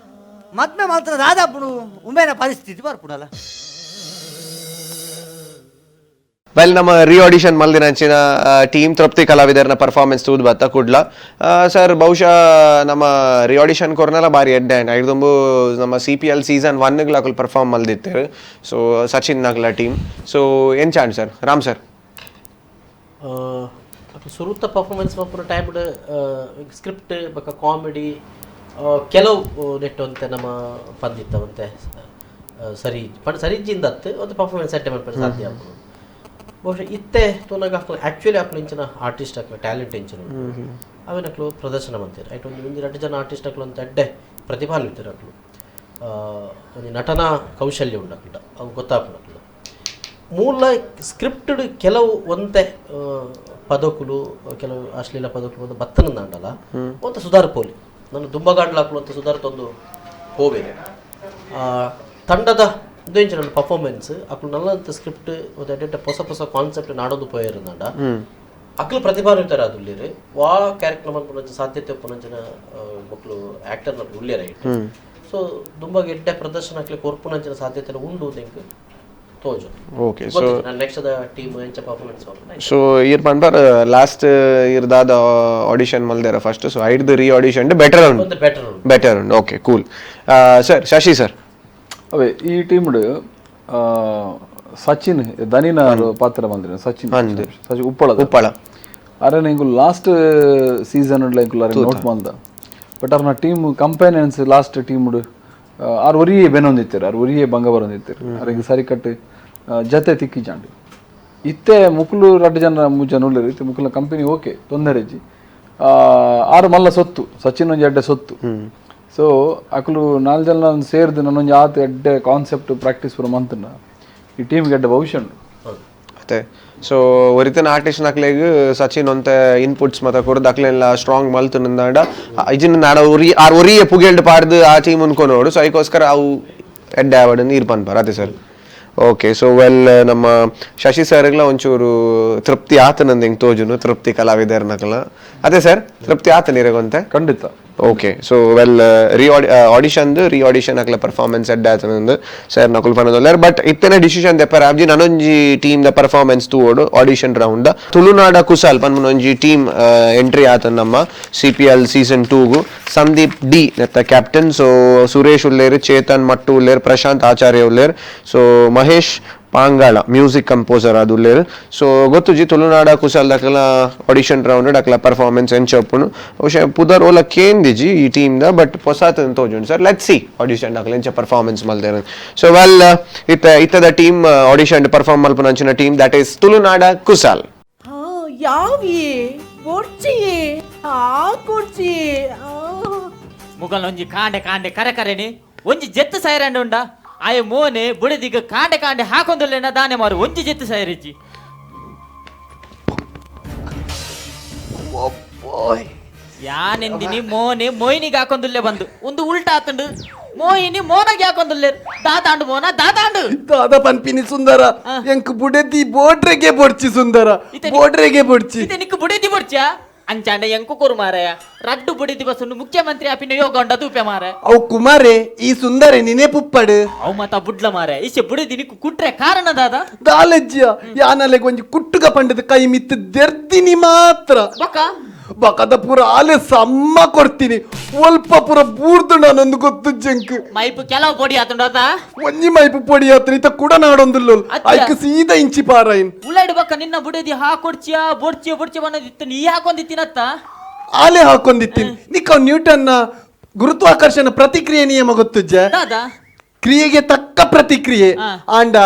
[SPEAKER 7] ಮದ್ಮೆ ಮಲ್ತನ ದಾದಾಪುಡು ಉಂಬೆನ ಪರಿಸ್ಥಿತಿ ಬರ್ಪುಡಲ್ಲ.
[SPEAKER 1] ವೆಲ್ ನಮ್ಮ ರೀ ಆಡಿಷನ್ ಮಲ್ದಿನಂಚಿನ ಟೀಮ್ ತೃಪ್ತಿ ಕಲಾವಿದರ್ನ ಪರ್ಫಾರ್ಮೆನ್ಸ್ ತೂದ್ ಬತ್ತ ಕುಡ್ಲ ಸರ್ ಬಹುಶಃ ನಮ್ಮ ರೀ ಆಡಿಷನ್ ಕೊರ್ನಲ ಬಾರಿ ಎಡ್ಡೆ ಆ್ಯಂಡ್ ಐದುಂಬು ನಮ್ಮ C P L season ಒನ್ಗ್ಲ ಅಕುಲು ಪರ್ಫಾರ್ಮ್ ಮಲ್ದಿತ್ತೇರು. ಸೊ ಸಚಿನ್ ನಗ್ಲ ಟೀಮ್ ಸೊ ಎಂಚಾಂಡ್ ಸರ್ ರಾಮ್ ಸರ್
[SPEAKER 3] ಸುರುತ ಪರ್ಫಾರ್ಮೆನ್ಸ್ ಮಲ್ಪುನ ಟೈಮ್ ಸ್ಕ್ರಿಪ್ಟ್ ಬೊಕ ಕಾಮಿಡಿ ಕೆಲವು ನೆಟ್ಟು ಅಂತೆ ನಮ್ಮ ಪಂದಿತ್ತವಂತೆ ಸರಿ ಪಂಡ ಸರಿಜಿಂದ ಅತ್ತು ಒಂದು ಪರ್ಫಾರ್ಮೆನ್ಸ್ ಸೆಟ್ ಮಲ್ಪರೆ ಸಾಧ್ಯ ಆಪುಂಡು. ಬಹುಶಃ ಇತ್ತೆ ತೂನಗ ಅಕ್ಲು ಆ್ಯಕ್ಚುಲಿ ಅಕ್ಲು ಇಂಚಿನ ಆರ್ಟಿಸ್ಟ್ ಅಕ್ಲು ಟ್ಯಾಲೆಂಟ್ ಇಂಚಿನ ಅವಿನಕ್ಲು ಪ್ರದರ್ಶನ ಮಂತೀರು ಐಟ್ ಒಂದು ಒಂಜಿ ರಡ್ಡು ಜನ ಆರ್ಟಿಸ್ಟ್ ಅಕ್ಲು ಅಂತ ಎಡ್ಡೆ ಪ್ರತಿಭಾನ್ವಿತರು ಅಕ್ಲು ಒಂಜಿ ನಟನಾ ಕೌಶಲ್ಯ ಉಂಡು ಅಕ್ಲು ಅವು ಗೊತ್ತಾಪುಂಡು ಅಕ್ಲು ಮೂಲ ಸ್ಕ್ರಿಪ್ಟೆಡ್ ಕೆಲವು ಒಂತೆ ಪದಕುಲು ಕೆಲವು ಅಶ್ಲೀಲ ಪದಕುಲು ಒಂದು ಬತ್ತನಂದಾಂಡಲ ಒಂತ ಸುಧಾರ ಪೋಲಿ ನನ್ನ ದುಂಬಗಾಡ್ಲಾಕ್ಲು ಅಂತ ಸುಧಾರ ತಂದು ಹೋಗಿದೆ ತಂಡದ ಇಂಚಿನ ಪರ್ಫಾರ್ಮೆನ್ಸ್ ಅಕ್ಲು ನಲ್ಲಂತ ಸ್ಕ್ರಿಪ್ಟ್ ಒಂದು ಎಡ್ಡೆ ಹೊಸ ಹೊಸ ಕಾನ್ಸೆಪ್ಟ್ ನಾಡೊಂದು ಪೋಯಿರಂದಾಂಡ ಅಕ್ಲು ಪ್ರತಿಭಾನ್ವಿತರ ಅದುಲ್ಲಿರು ವಾ ಕ್ಯಾರೆಕ್ಟರ್ ಮಲ್ಪುನಂಚ ಸಾಧ್ಯತೆ ಉಪ್ಪುನಂಚಿನ ಮಕ್ಕಳು ಆ್ಯಕ್ಟರ್ ನಕ್ಲು ಉಲ್ಲೇರ ಇಟ್ಟು ಸೊ ದುಂಬಾಗ ಎಡ್ಡೆ ಪ್ರದರ್ಶನ ಅಕ್ಲೆ ಕೊರ್ಪುನಂಚಿನ ಸಾಧ್ಯತೆ ಉಂಡು think ತೋಜು
[SPEAKER 1] okay so
[SPEAKER 3] next the team ಎಂಚ ಪರ್ಫಾರ್ಮೆನ್ಸ್
[SPEAKER 1] ಸೊ ಇರ್ ಪನ್ಪರ್ ಲಾಸ್ಟ್ ಇರ್ ದಾದ ಆಡಿಷನ್ ಮಲ್ದೇರ ಫಸ್ಟ್ ಸೊ ಐಡ್ದು ರೀ ಆಡಿಷನ್ ಬೆಟರ್ ಉಂಡು
[SPEAKER 3] ಬೆಟರ್ ಉಂಡು
[SPEAKER 1] ಬೆಟರ್ ಉಂಡು okay cool sir Shashi sir
[SPEAKER 2] ಅವೇ ಈ ಟೀಮ್ಡ್ ಸಚಿನ್ ದನಿನ ಪಾತ್ರ ಬಂದ್ರೆ ಸಚಿನ್ ಸಚಿನ್ ಉಪ್ಪಳ
[SPEAKER 1] ಉಪ್ಪಳ
[SPEAKER 2] ಅರೆ ಇಂಕು ಲಾಸ್ಟ್ ಸೀಸನ್ ಇಂಕುಲ್ ಅರೆ ನೋಟ್ ಮಲ್ದ ಬಟ್ ಅವ್ರನ್ನ team companions last ಟೀಮ್ಡ್ ಆರ್ ಒರಿಯೇ ಬೆನೊಂದಿತ್ತಾರೆ ಆರ್ ಒರಿಯೇ ಭಂಗ ಬರೊಂದಿತ್ತಾರೆ ಅರೆಗೆ ಸರಿ ಕಟ್ಟು ಜತೆ ತಿಕ್ಕಿ ಜಾಂಡು ಇತ್ತೆ ಮುಕುಲು ರಡ್ಡು ಜನ ಮೂರು ಜನ ಉಳ್ಳೇರು ಇತ್ತೆ ಮುಕುಲ ಕಂಪನಿ ಓಕೆ ತೊಂದರೆ ಇಜ್ಜಿ ಆರು ಮಲ್ಲ ಸೊತ್ತು ಸಚಿನ್ ಒಂಜಿ ಎಡ್ಡೆ ಸೊತ್ತು ಸೊ ಅಕುಲು ನಾಲ್ ಜನ ಸೇರ್ದು ನನ್ನೊಂಜಿ ಆತ ಎಡ್ಡೆ ಕಾನ್ಸೆಪ್ಟ್ ಪ್ರಾಕ್ಟೀಸ್ ಪೂರ ಮಂತನ ಈ ಟೀಮ್ಗೆ ಎಡ್ಡೆ ಭವಿಷ್ಯ ಉಂಡು
[SPEAKER 1] ಅತ್ತೆ ಸೊ ಒರಿತನ ಆರ್ಟಿಸ್ಟ್ ನಕ್ಲೆಗ್ ಸಚಿನ್ ಒಂತೆ ಇನ್ಪುಟ್ಸ್ ಮತ ಕೊರ್ದು ಅಕ್ಲೆಲ್ಲ ಸ್ಟ್ರಾಂಗ್ ಮಲ್ತು ನಂದಾಂಡ ಇಜಿನ ನಾಡ ಒರಿ ಆರ್ ಒರಿಯ ಪುಗೆಲ್ಡ್ ಪಾಡ್ದು ಆ ಟೀಮ್ ಅನ್ಕೊನೋಡು ಸೊ ಅದಕ್ಕೋಸ್ಕರ ಅವು ಎಡ್ಡೆ ಆವಡ್ ನೀರು ಪನ್ಪಾರ ಅದೇ sir okay so well ನಮ್ಮ ಶಶಿ ಸರ್ಗ್ಲ ಒಂಚೂರು ತೃಪ್ತಿ ಆತನಂದು ಹೆಂಗೆ ತೋಜುನು ತೃಪ್ತಿ ಕಲಾವಿದರ್ನಕಲ ಅದೇ ಸರ್ ತೃಪ್ತಿ ಆತ ನೀರೆಗೊಂತೆ
[SPEAKER 2] ಖಂಡಿತ
[SPEAKER 1] okay so well ರೀ ಆಡಿಷನ್ದು ರೀ ಆಡಿಷನ್ ಅಕ್ಲ ಪರ್ಫಾರ್ಮೆನ್ಸ್ ಎಡ್ಡೆ ಆತನಂದು ಸರ್ ನಕುಲ್ ಪನದೊಲ್ಲಾರ್ ಬಟ್ ಇತ್ತನೆ ಡಿಸಿಷನ್ ದೆಪ್ಪರ ಆಬ್ಜಿ ನನೊಂಜಿ team the performance ತೂವೋಡು audition round ತುಳುನಾಡ ಕುಸಾಲ್ ಪನ್ಮನೊಂಜಿ ಟೀಮ್ ಎಂಟ್ರಿ ಆತನ ನಮ್ಮ C P L season ಟೂಗು ಸಂದೀಪ್ D ನೆತ್ತ ಕ್ಯಾಪ್ಟನ್ ಸೊ ಸುರೇಶ್ ಉಲ್ಲೇರ್ ಚೇತನ್ ಮಟ್ಟು ಉಲ್ಲೇರ್ ಪ್ರಶಾಂತ್ ಆಚಾರ್ಯ ಉಲ್ಲೇರ್ ಸೊ Mahesh Pangala music composer ಆದುಲ್ಲೇರು. So ಗೊತ್ತುಜಿ ತುಳುನಾಡ ಕುಸಾಲ್ ದಕಲ ಆಡಿಷನ್ ರೌಂಡ್ ಅಕಲ ಪರ್ಫಾರ್ಮೆನ್ಸ್ ಎಂಚ ಉಪ್ಪುಂಡು. ಬಹುಶಃ ಪುದರ್ ಓಲ ಕೇಂದಿಜಿ ಈ team the, but ಪೊಸಾತ್ ತೋಜುಂಡು sir. Let see audition ಅಕಲ ಎಂಚ ಪರ್ಫಾರ್ಮೆನ್ಸ್ ಮಲ್ದೇರು. ಸೊ ವೆಲ್ ಇತ್ತದ team audition perform ಮಲ್ಪುನಂಚಿನ team that is Tulunada Kusal.
[SPEAKER 12] ಯಾವಿಯೇ ಬೊಡ್ಚಿಯೇ ಆ ಕೊಡ್ಚಿಯೇ.
[SPEAKER 6] ಮುಗಲ್ ಒಂಜಿ ಕಾಂಡೆ ಕಾಂಡೆ ಕರೆ ಕರೆನಿ ಒಂಜಿ ಜೆತ್ತು ಸೈರಂಡ ಉಂಡ ಆಯ ಮೋನೆ ಬುಡದಿಗ ಕಾಂಡೆ ಕಾಂಡೆ ಹಾಕೊಂದುಲ್ಲೇನ ದಾನೆ ಮಾರು ಒಂಜಿ ಜೆತ್ತು ಸೈರಿಜ್ಜಿ. ಯಾನೆಂದಿನಿ ಮೋನೆ ಮೋಯಿನಿಗೆ ಹಾಕೊಂದುಲ್ಲೆ ಬಂದು ಒಂದು ಉಲ್ಟಾ ಆತಂಡು ಮೋಹಿನಿ ಮೋನಗೆ ಹಾಕೊಂದುಲ್ಲೆ ದಾದಾಂಡು ಮೋನ ದಾದಾಂಡು
[SPEAKER 13] ದಾದ ಪನ್ಪಿನಿ ಸುಂದರ ಎಂಕ್ ಬುಡೆದಿ ಬೋಡ್ರೆಗೆ ಬೊಡ್ಚಿ ಸುಂದರ ಬೋಡ್ರೆಗೆ ಬೊಡ್ಚಿ.
[SPEAKER 6] ಇತ್ತೆ ನಿಕ್ಕು ಬುಡೆದಿ ಬೊಡ್ಚಿಯಾ ಅಂಚಾಂಡ ಎಂಕು ಕೊರು ಮಾರಾಯ ರಡ್ಡು ಬುಡೆದಿ ಬಸ್ಸನ್ನು ಮುಖ್ಯಮಂತ್ರಿ ಆಪಿನ ಯೋಗ ಉಂಡ ತೂಪೆ ಮಾರ.
[SPEAKER 13] ಅವು ಕುಮಾರೆ ಈ ಸುಂದರ ನಿನೆ ಪುಪ್ಪಡು
[SPEAKER 6] ಅವು ಮಾತ ಬುಡ್ಲ ಮಾರ ಇಸೆ ಬುಡೆದಿ ನಿಕ್ಕು ಕುಟ್ರೆ ಕಾರಣ ದಾದ
[SPEAKER 13] ದಾಲಜ್ಜಿಯ ಯಾನಲೆ ಒಂಜಿ ಕುಟ್ಟುಗ ಪಂಡದ ಕೈ ಮಿತ್ತು ದೆರ್ದಿನಿ ಮಾತ್ರ
[SPEAKER 6] ಬಕ
[SPEAKER 13] ಬಕದ ಪೂರ ಆಲೆ ಸಮ್ಮ ಕೊಡ್ತೀನಿ ಒಲ್ಪ ಪೂರ ಬೂರ್ದು ನಾನೊಂದು ಗೊತ್ತು ಜಂಕ್
[SPEAKER 6] ಮೈಪು ಕೆಲವು ಪೊಡಿ ಆತುಂಡದ
[SPEAKER 13] ಒಂಜಿ ಮೈಪು ಪೊಡಿ ಆತನ ಇತ್ತ ಕೂಡ ನಾಡೊಂದುಲ್ಲ ಐಕ್ ಸೀದಾ ಇಂಚಿ ಪಾರಾಯಿನ್
[SPEAKER 6] ಉಳ್ಳಾಡಿ ಬಕ್ಕ ನಿನ್ನ ಬುಡದಿ ಹಾಕೊಡ್ಚಿಯಾ ಬೊಡ್ಚಿಯ ಬೊಡ್ಚಿಯ ಬಂದಿತ್ತು ನೀ ಹಾಕೊಂಡಿತ್ತಿನತ್ತ
[SPEAKER 13] ಆಲೆ ಹಾಕೊಂಡಿತ್ತೀನಿ. ನಿಕ್ಕ ನ್ಯೂಟನ್ನ ಗುರುತ್ವಾಕರ್ಷಣ ಪ್ರತಿಕ್ರಿಯೆ ನಿಯಮ ಗೊತ್ತುಜ್ಜ? ಕ್ರಿಯೆಗೆ ತಕ್ಕ ಪ್ರತಿಕ್ರಿಯೆ ಆಂಡ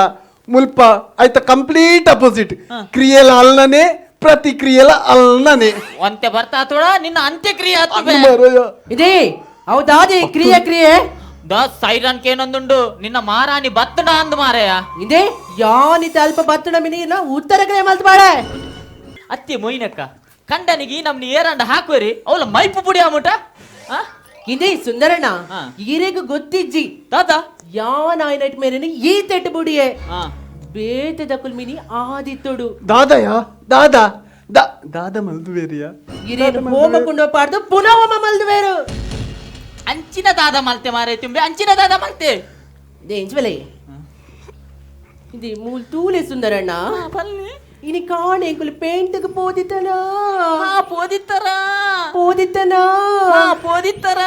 [SPEAKER 13] ಮುಲ್ಪ ಆಯ್ತ ಕಂಪ್ಲೀಟ್ ಅಪೋಸಿಟ್ ಕ್ರಿಯೆಲ ಅಲ್ಲನೆ ಪ್ರತಿಕ್ರಿಯೆಲ ಅಲ್ಲನೆ
[SPEAKER 6] ಅಂತೆ ಬರ್ತಾ ತೋಡ ನಿನ್ನ ಅಂತ್ಯಕ್ರಿಯೆ
[SPEAKER 12] ಇದೇ ಹೌದಾದಿ ಕ್ರಿಯೆ ಕ್ರಿಯೆ
[SPEAKER 6] the siren ಕೇನೊಂದುಂಡು ನಿನ್ನ ಮಾರಾಣಿ ಬತ್ತಡ ಅಂದು ಮಾರಾಯ
[SPEAKER 12] ಇದೇ ಯಾನಿತ ಅಲ್ಪ ಬತ್ತಡ ಮಿನಿ ಉತ್ತರ ಕ್ರಿಯೆ ಮಲ್ತ ಬಾಡ
[SPEAKER 6] ಅತ್ತಿ ಮೊಯ್ನಕ್ಕ ಕಂಡನಿಗೆ ನಮ್ನಿ ಏರಂಡ ಹಾಕುವರಿ ಅವಳ ಮೈಪು ಪುಡಿ ಆಮುಟ.
[SPEAKER 12] ಇದೇ ಸುಂದರಣ್ಣ ಈರೆಗೂ ಗೊತ್ತಿಜ್ಜಿ
[SPEAKER 6] ತಾತ
[SPEAKER 12] ಯಾನ್ ಮೇರೆ ಈ ತೆಟ್ಟು ಬುಡಿಯೇ ಬೇತೆ ದಕುಲ್ ಮಿನಿ ಆದಿತ್ತೋಡು
[SPEAKER 13] ದಾದಯ ದಾದಾ ದಾದ ಮಲ್ದು ಬೇರಿಯ
[SPEAKER 12] ಇರೇನು ಹೋಮ ಕೊಂಡೋಪಾರ್ದು ಪುನಃ ಹೋಮ ಮಲ್ದು ಬೇರು
[SPEAKER 6] ಅಂಚಿನ ದಾದ ಮಲ್ತೆ ಮಾರೆ ತುಂಬೆ ಅಂಚಿನ ದಾದ ಮಲ್ತೆ
[SPEAKER 12] ದೇಂಜ್ವಲೆ ಇದು ಮೂಲ್ ತೂಲೆ ಸುಂದರಣ್ಣ ಇನಿ ಕಾಣೆ ಎಂಕುಲು ಪೇಂಟ್ಗೆ ಪೋದಿತ್ತನ
[SPEAKER 6] ಪೋದಿತ್ತರ
[SPEAKER 12] ಪೋದಿತ್ತನ
[SPEAKER 6] ಪೋದಿತ್ತರ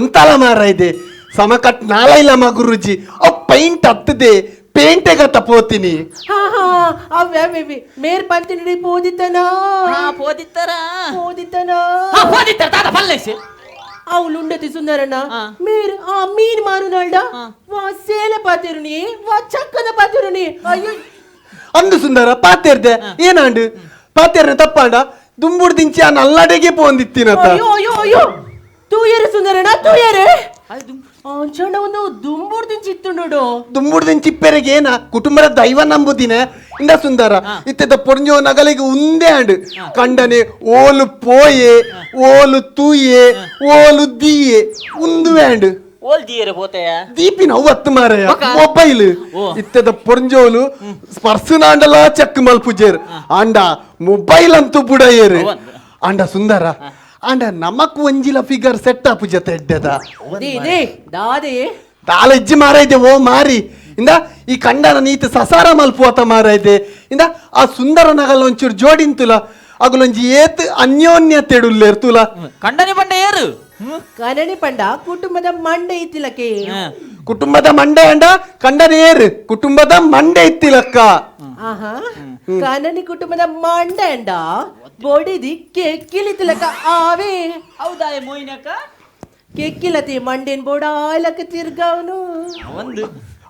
[SPEAKER 13] ಉಂತಾಲ ಮಾರ ಇದೆ ಸಮಕಟ್ ನಾಲ ಇಲ್ಲ ಮಾ ಗುರುಜಿ ಅವ್ ಪೈಂಟ್ ಹತ್ತದೆ ಪೇಂಟೆಗತ್ತ ಪೋತೀನಿ.
[SPEAKER 12] ಹಾ ಹಾ ಅವೇ ಅವೇ ಮೇರ್ ಪಂತಿನಡಿ ಪೋದಿತ್ತನ
[SPEAKER 6] ಪೋದಿತ್ತರ
[SPEAKER 12] ಪೋದಿತ್ತನ
[SPEAKER 6] ಪೋದಿತ್ತರ ದಾದ ಪಲ್ಲೇಸಿ
[SPEAKER 12] ಅವಳು ಉಂಡತಿ ಸುಂದರಣ್ಣ ಮೇರ್ ಆ ಮೀನ್ ಮಾರುನಾಳ್ಡ ವಾ ಸೇಲೆ ಪಾತಿರುನಿ ವಾ ಚಕ್ಕದ ಪಾತಿರುನಿ ಅಯ್ಯೋ
[SPEAKER 13] ಅಂದು ಸುಂದರ ಪಾತೇರ್ದೆ ಏನಾಂಡು ಪಾತೇರ್ನ ತಪ್ಪಾಂಡ ದುಂಬುಡ್ ದಿಂಚಿ ಆ ನಲ್ಲಡೆಗೆ ಪೋಂದಿತ್ತಿನತ.
[SPEAKER 12] ಅಯ್ಯೋ ಅಯ್ಯೋ ಅಯ್ಯೋ ತೂಯರು ಸುಂದರಣ್ಣ ತೂಯರು ಅಂಚಂಡ ಒಂದು ದುಂಬುಡ್ ದಿಂಚಿ ಇತ್ತುಂಡು
[SPEAKER 13] ದುಂಬುಡ್ ದಿಂಚಿ ಇಪ್ಪೆರೆಗೆ ಏನ ಕುಟುಂಬದ ದೈವ ನಂಬುದಿನ ಇಂದ ಸುಂದರ ಇತ್ತೆದ ಪೊರ್ಂಜೋ ನಗಲಿಗೆ ಉಂದೇ ಅಂಡು ಕಂಡನೆ ಓಲು ಪೋಯೆ ಓಲು ತೂಯೆ ಓಲು ದೀಯೆ ಉಂದುವೆ ಅಂಡು
[SPEAKER 6] ಓಲ್ ದೀಯರೆ ಪೋತೆಯ
[SPEAKER 13] ದೀಪಿನ ಅವತ್ತು ಮಾರಯ ಮೊಬೈಲ್ ಇತ್ತೆದ ಪೊರ್ಂಜೋಲು ಸ್ಪರ್ಶನಾಂಡಲ ಚೆಕ್ ಮಲ್ಪುಜೇರ್ ಆಂಡ ಮೊಬೈಲ್ ಅಂತೂ ಬುಡಯೇರು ಆಂಡ ಸುಂದರ ಆಂಡ ನಮಕ್ ಒಂಜಿಲ ಫಿಗರ್ ಸೆಟ್ ಆಪು ಜೊತೆ ಎಡ್ಡೆದ
[SPEAKER 12] ದಾದೆ
[SPEAKER 13] ದಾಲೆಜ್ಜಿ ಮಾರ ಇದೆ ಓ ಮಾರಿ ಇಂದ ಈ ಕಂಡನ ನೀತಿ ಸಸಾರ ಮಲ್ಪುವತ ಮಾರ ಇದೆ ಇಂದ ಆ ಸುಂದರ ನಗಲ ಒಂಚೂರು ಜೋಡಿಂತುಲ ಅಗಲೊಂಜಿ ಏತ್ ಅನ್ಯೋನ್ಯತೆ ತುಲ
[SPEAKER 6] ಕಂಡನಿ ಬಂಡ ಏರು
[SPEAKER 12] ಕನನಿ ಪಂಡ ಕುಟುಂಬದ ಮಂಡೆ ಇತ್ತಿಲಕ್ಕೆ
[SPEAKER 13] ಕುಟುಂಬದ ಮಂಡೆ ಅಂಡ ಕಂಡನ ಏರು ಕುಟುಂಬದ ಮಂಡೆ ಇತ್ತಿಲಕ್ಕ
[SPEAKER 12] ಆಹಾ ಕನನಿ ಕುಟುಂಬದ ಮಂಡೆ ಅಂಡ ಬೊಡಿದಿ ಕೆಕ್ಕಿಲಿತಿಲಕ್ಕ ಆವೇ
[SPEAKER 6] ಹೌದಾ ಮೋಯಿನಕ್ಕ
[SPEAKER 12] ಕೆಕ್ಕಿಲತಿ ಮಂಡೇನ್ ಬೋಡಾಯ್ಲಕ್ಕ ತಿರ್ಗವನು
[SPEAKER 6] ಒಂದು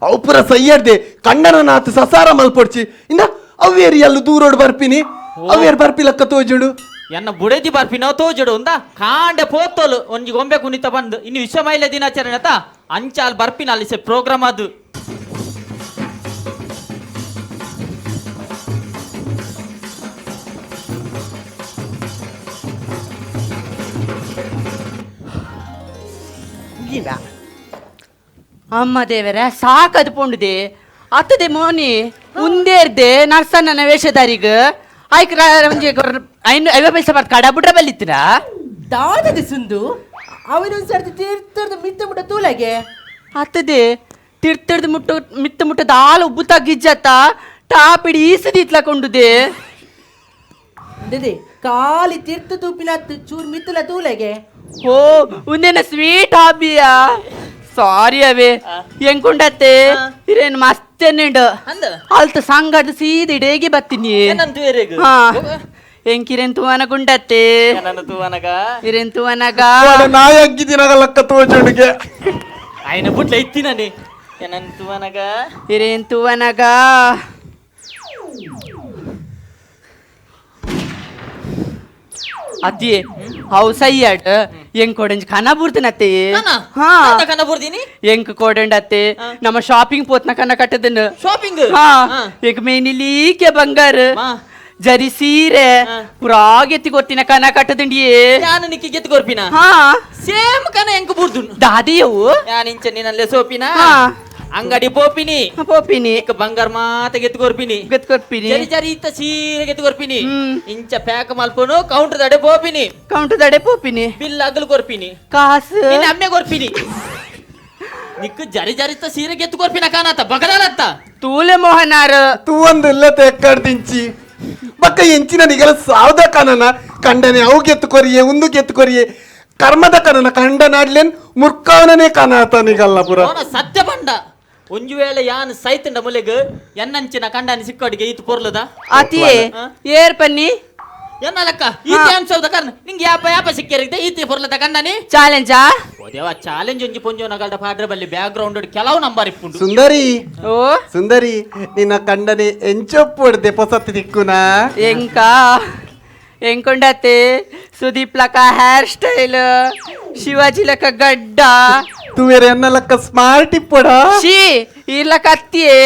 [SPEAKER 13] ಅವು ಪುರ ಸಯ್ಯರ್ದೆ ಕಂಡನ ನಾತ್ ಸಸಾರ ಮಲ್ಪೊಡ್ಚಿ ಇಂದ ಅವೇರಿ ಅಲ್ಲು ದೂರೋಡು ಬರ್ಪಿನಿ ಅವೇರು ಬರ್ಪಿಲಕ್ಕ ತೋಜುಡು
[SPEAKER 6] ಎನ್ನ ಬುಡೆದಿ ಬರ್ಪಿನ ತೋಜುಡು ಉಂದ ಕಾಂಡೆ ಪೋತೋಲು ಒಂಜಿ ಗೊಂಬೆ ಕುಣಿತ ಬಂದು ಇನ್ನು ವಿಶ್ವ ಮಹಿಳಾ ದಿನಾಚರಣೆ ತಾ ಅಂಚಾಲ್ ಬರ್ಪಿನ ಅಲ್ಲಿ ಸೆ ಪ್ರೋಗ್ರಾಮ್ ಅದು.
[SPEAKER 14] ಅಮ್ಮ ದೇವರೇ ಸಾಕದು ಪೋಂಡುದೆ ಅತ್ತದೆ ಮೋನಿ ಉಂದೇರ್ದೆ ನರ್ಸನ್ನ ವೇಷಧಾರಿಗ ಆಯ್ಕ ಒಂಜಿ ಐನು ಐವ ಪೈಸೆ ಬರ್ತ ಕಡ ಬುಡ್ರ ಬಲ್ಲಿತ್ತಿನ
[SPEAKER 12] ದಾದದೆ ಸುಂದು ಅವನೊಂದು ಸರ್ತಿ ತೀರ್ಥದ ಮಿತ್ತ ಮುಟ್ಟ ತೂಲಗೆ
[SPEAKER 14] ಅತ್ತದೆ ತೀರ್ಥದ ಮುಟ್ಟ ಮಿತ್ತ ಮುಟ್ಟ ದಾಲ ಉಬ್ಬು ತಗ್ಗಿಜ್ಜತ್ತ ಟಾಪಿಡಿ ಈಸದಿತ್ಲ ಕೊಂಡುದೆ
[SPEAKER 12] ದೇದೆ ಕಾಲಿ ತೀರ್ಥ ತೂಪಿನ ಚೂರ್ ಮಿತ್ತಲ ತೂಲಗೆ
[SPEAKER 14] ಓ ಉಂದೇನ ಸ್ವೀಟ್ ಹಾಬಿಯಾ ಸಾರಿ ಅವೇ ಹೆಂಗುಂಡತ್ತೆ ಇರೇನು ಮಸ್ತ್ ಅತ್ತೆನ್ನೆಂಡು ಅಲ್ತ ಸಂಗಡ ಸೀದ ಇಡೇಗೆ ಬತ್ತೀನಿ. ಹಾ ಎಂಕಿರೆನ್ ತುವನ ಗುಂಡತ್ತೆ ಇರೆನ್ ತುವನಗ
[SPEAKER 13] ನಾಯಗ್ಗಿದಿನಗಲಕ್ಕ ತೋಚುಂಡಿಗೆ
[SPEAKER 6] ఆయన బుట్ల ఎత్తినని ఎనన్ ತುವನಗ
[SPEAKER 14] ಇರೇನ್ ತುವನಗ ಅತ್ತಿ ಅವು ಸೈಯಾಡ್ ಎಂಕ್ ಕೊಡಂಜ್ ಖಾನ ಬುರ್ದಿನತ್ತೆ. ಹಾ
[SPEAKER 6] ಖಾನ ಬುರ್ದಿನಿ
[SPEAKER 14] ಎಂಕ್ ಕೊಡಂಡ್ ಅತ್ತೆ ನಮ್ಮ ಶಾಪಿಂಗ್ ಪೋತ್ನ ಕನ್ನ ಕಟ್ಟದನ್
[SPEAKER 6] ಶಾಪಿಂಗ್.
[SPEAKER 14] ಹಾ ಎಂಕ್ ಮೇನಿಲೀಕೆ ಬಂಗಾರ ಜರಿ ಸೀರೆ ಪುರಾ ಗೆತ್ತಿ ಕೊರ್ತಿನ ಕನ ಕಟ್ಟದಂಡಿಯೇ.
[SPEAKER 6] ನಾನು ನಿಕ್ಕಿ ಗೆತ್ತಿ ಕೊರ್ಪಿನ.
[SPEAKER 14] ಹಾ
[SPEAKER 6] ಸೇಮ್ ಕನ ಎಂಕ್ ಬುರ್ದು
[SPEAKER 14] ದಾದಿಯವು
[SPEAKER 6] ಯಾನ್ ಇಂಚ ನಿನ್ನಲ್ಲೇ ಸೋಪಿನ ಅಂಗಡಿ ಪೋಪಿನಿ
[SPEAKER 14] ಪೋಪಿನಿ
[SPEAKER 6] ಬಂಗಾರ ಮಾತ ಗೆತ್ತು ಕೊರ್ಪಿನಿ
[SPEAKER 14] ಗೆತ್ತು ಕೊರ್ಪಿನಿ
[SPEAKER 6] ಜರಿ ಜರಿ ಇತ್ತ ಸೀರೆ ಗೆತ್ತು ಕೊರ್ಪಿನಿ ಇಂಚ ಪ್ಯಾಕ್ ಮಲ್ಪನು ಕೌಂಟರ್ ದಡೆ ಪೋಪಿನಿ
[SPEAKER 14] ಕೌಂಟರ್ ದಡೆ ಪೋಪಿನಿ
[SPEAKER 6] ಬಿಲ್ ಅಗಲು ಕೊರ್ಪಿನಿ
[SPEAKER 14] ಕಾಸು
[SPEAKER 6] ನಿನ್ನ ಅಮ್ಮೆ ಕೊರ್ಪಿನಿ ನಿಕ್ಕು ಜರಿ ಜರಿತ ಸೀರೆ ಗೆತ್ತು ಕೊರ್ಪಿನ ಕಾನಾತ ಬಗದಾಲತ್ತ
[SPEAKER 14] ತೂಲೆ ಮೋಹನಾರ
[SPEAKER 13] ತೂವಂದು ಇಲ್ಲ ತೆಕ್ಕಡ್ದಿಂಚಿ ಬಕ್ಕ ಎಂಚಿನ ನಿಗಲ ಸಾವದ ಕನನ ಕಂಡನೆ ಅವು ಗೆತ್ತು ಕೊರಿಯೆ ಉಂದು ಗೆತ್ತು ಕೊರಿಯೆ ಕರ್ಮದ ಕನನ ಕಂಡನಾಡ್ಲೇನ್ ಮುರ್ಕಾವನೇ ಕನಾತ ನಿಗಲ್ಲ ಪುರ
[SPEAKER 6] ಸತ್ಯ ಬಂಡ ಒಂಜು ವೇಳೆ ಯಾನ್ ಸೈತಂಡ ಮುಲೆಗ್ ಎನ್ನಂಚಿನ ಕಂಡನಿ ಸಿಕ್ಕೋಡಿಗೆ ಈತು ಪೊರ್ಲದ
[SPEAKER 14] ಅತಿಯೇ ಏರ್ ಪನ್ನಿ
[SPEAKER 6] ಎನ್ನ ಲೆಕ್ಕ ಈತೆ ಅನ್ಸೋದ ಕಾರಣ ನಿಂಗೆ ಯಾಪ ಯಾಪ ಸಿಕ್ಕಿರಿದೆ ಈತೆ ಪೊರ್ಲದ ಕಂಡನಿ
[SPEAKER 14] ಚಾಲೆಂಜಾ
[SPEAKER 6] ಓದೇವ ಚಾಲೆಂಜ್ ಒಂಜಿ ಪೊಂಜೋ ನಗಲ್ಡ ಪಾಡ್ರೆ ಬಲ್ಲಿ ಬ್ಯಾಕ್ ಗ್ರೌಂಡ್ ಕೆಲವು ನಂಬರ್ ಇಪ್ಪುಂಡು.
[SPEAKER 13] ಸುಂದರಿ
[SPEAKER 14] ಓ
[SPEAKER 13] ಸುಂದರಿ ನಿನ್ನ ಕಂಡನೆ ಎಂಚೊಪ್ಪುಡ್ದೆ ಪೊಸತ್ತಿ ದಿಕ್ಕುನಾ
[SPEAKER 14] ಎಂಕ ಎಂಕೊಂಡತೆ ಸುದೀಪ್ ಲಕ ಹೇರ್ ಸ್ಟೈಲ್ ಶಿವಾಜಿ ಲಕ ಗಡ್ಡ
[SPEAKER 13] ತುವೇರೆ ಎನ್ನ ಲಕ್ಕ ಸ್ಮಾರ್ಟ್ ಇಪ್ಪಡ
[SPEAKER 14] she ಇರ್ಲಕ ಅತ್ತಿಯೇ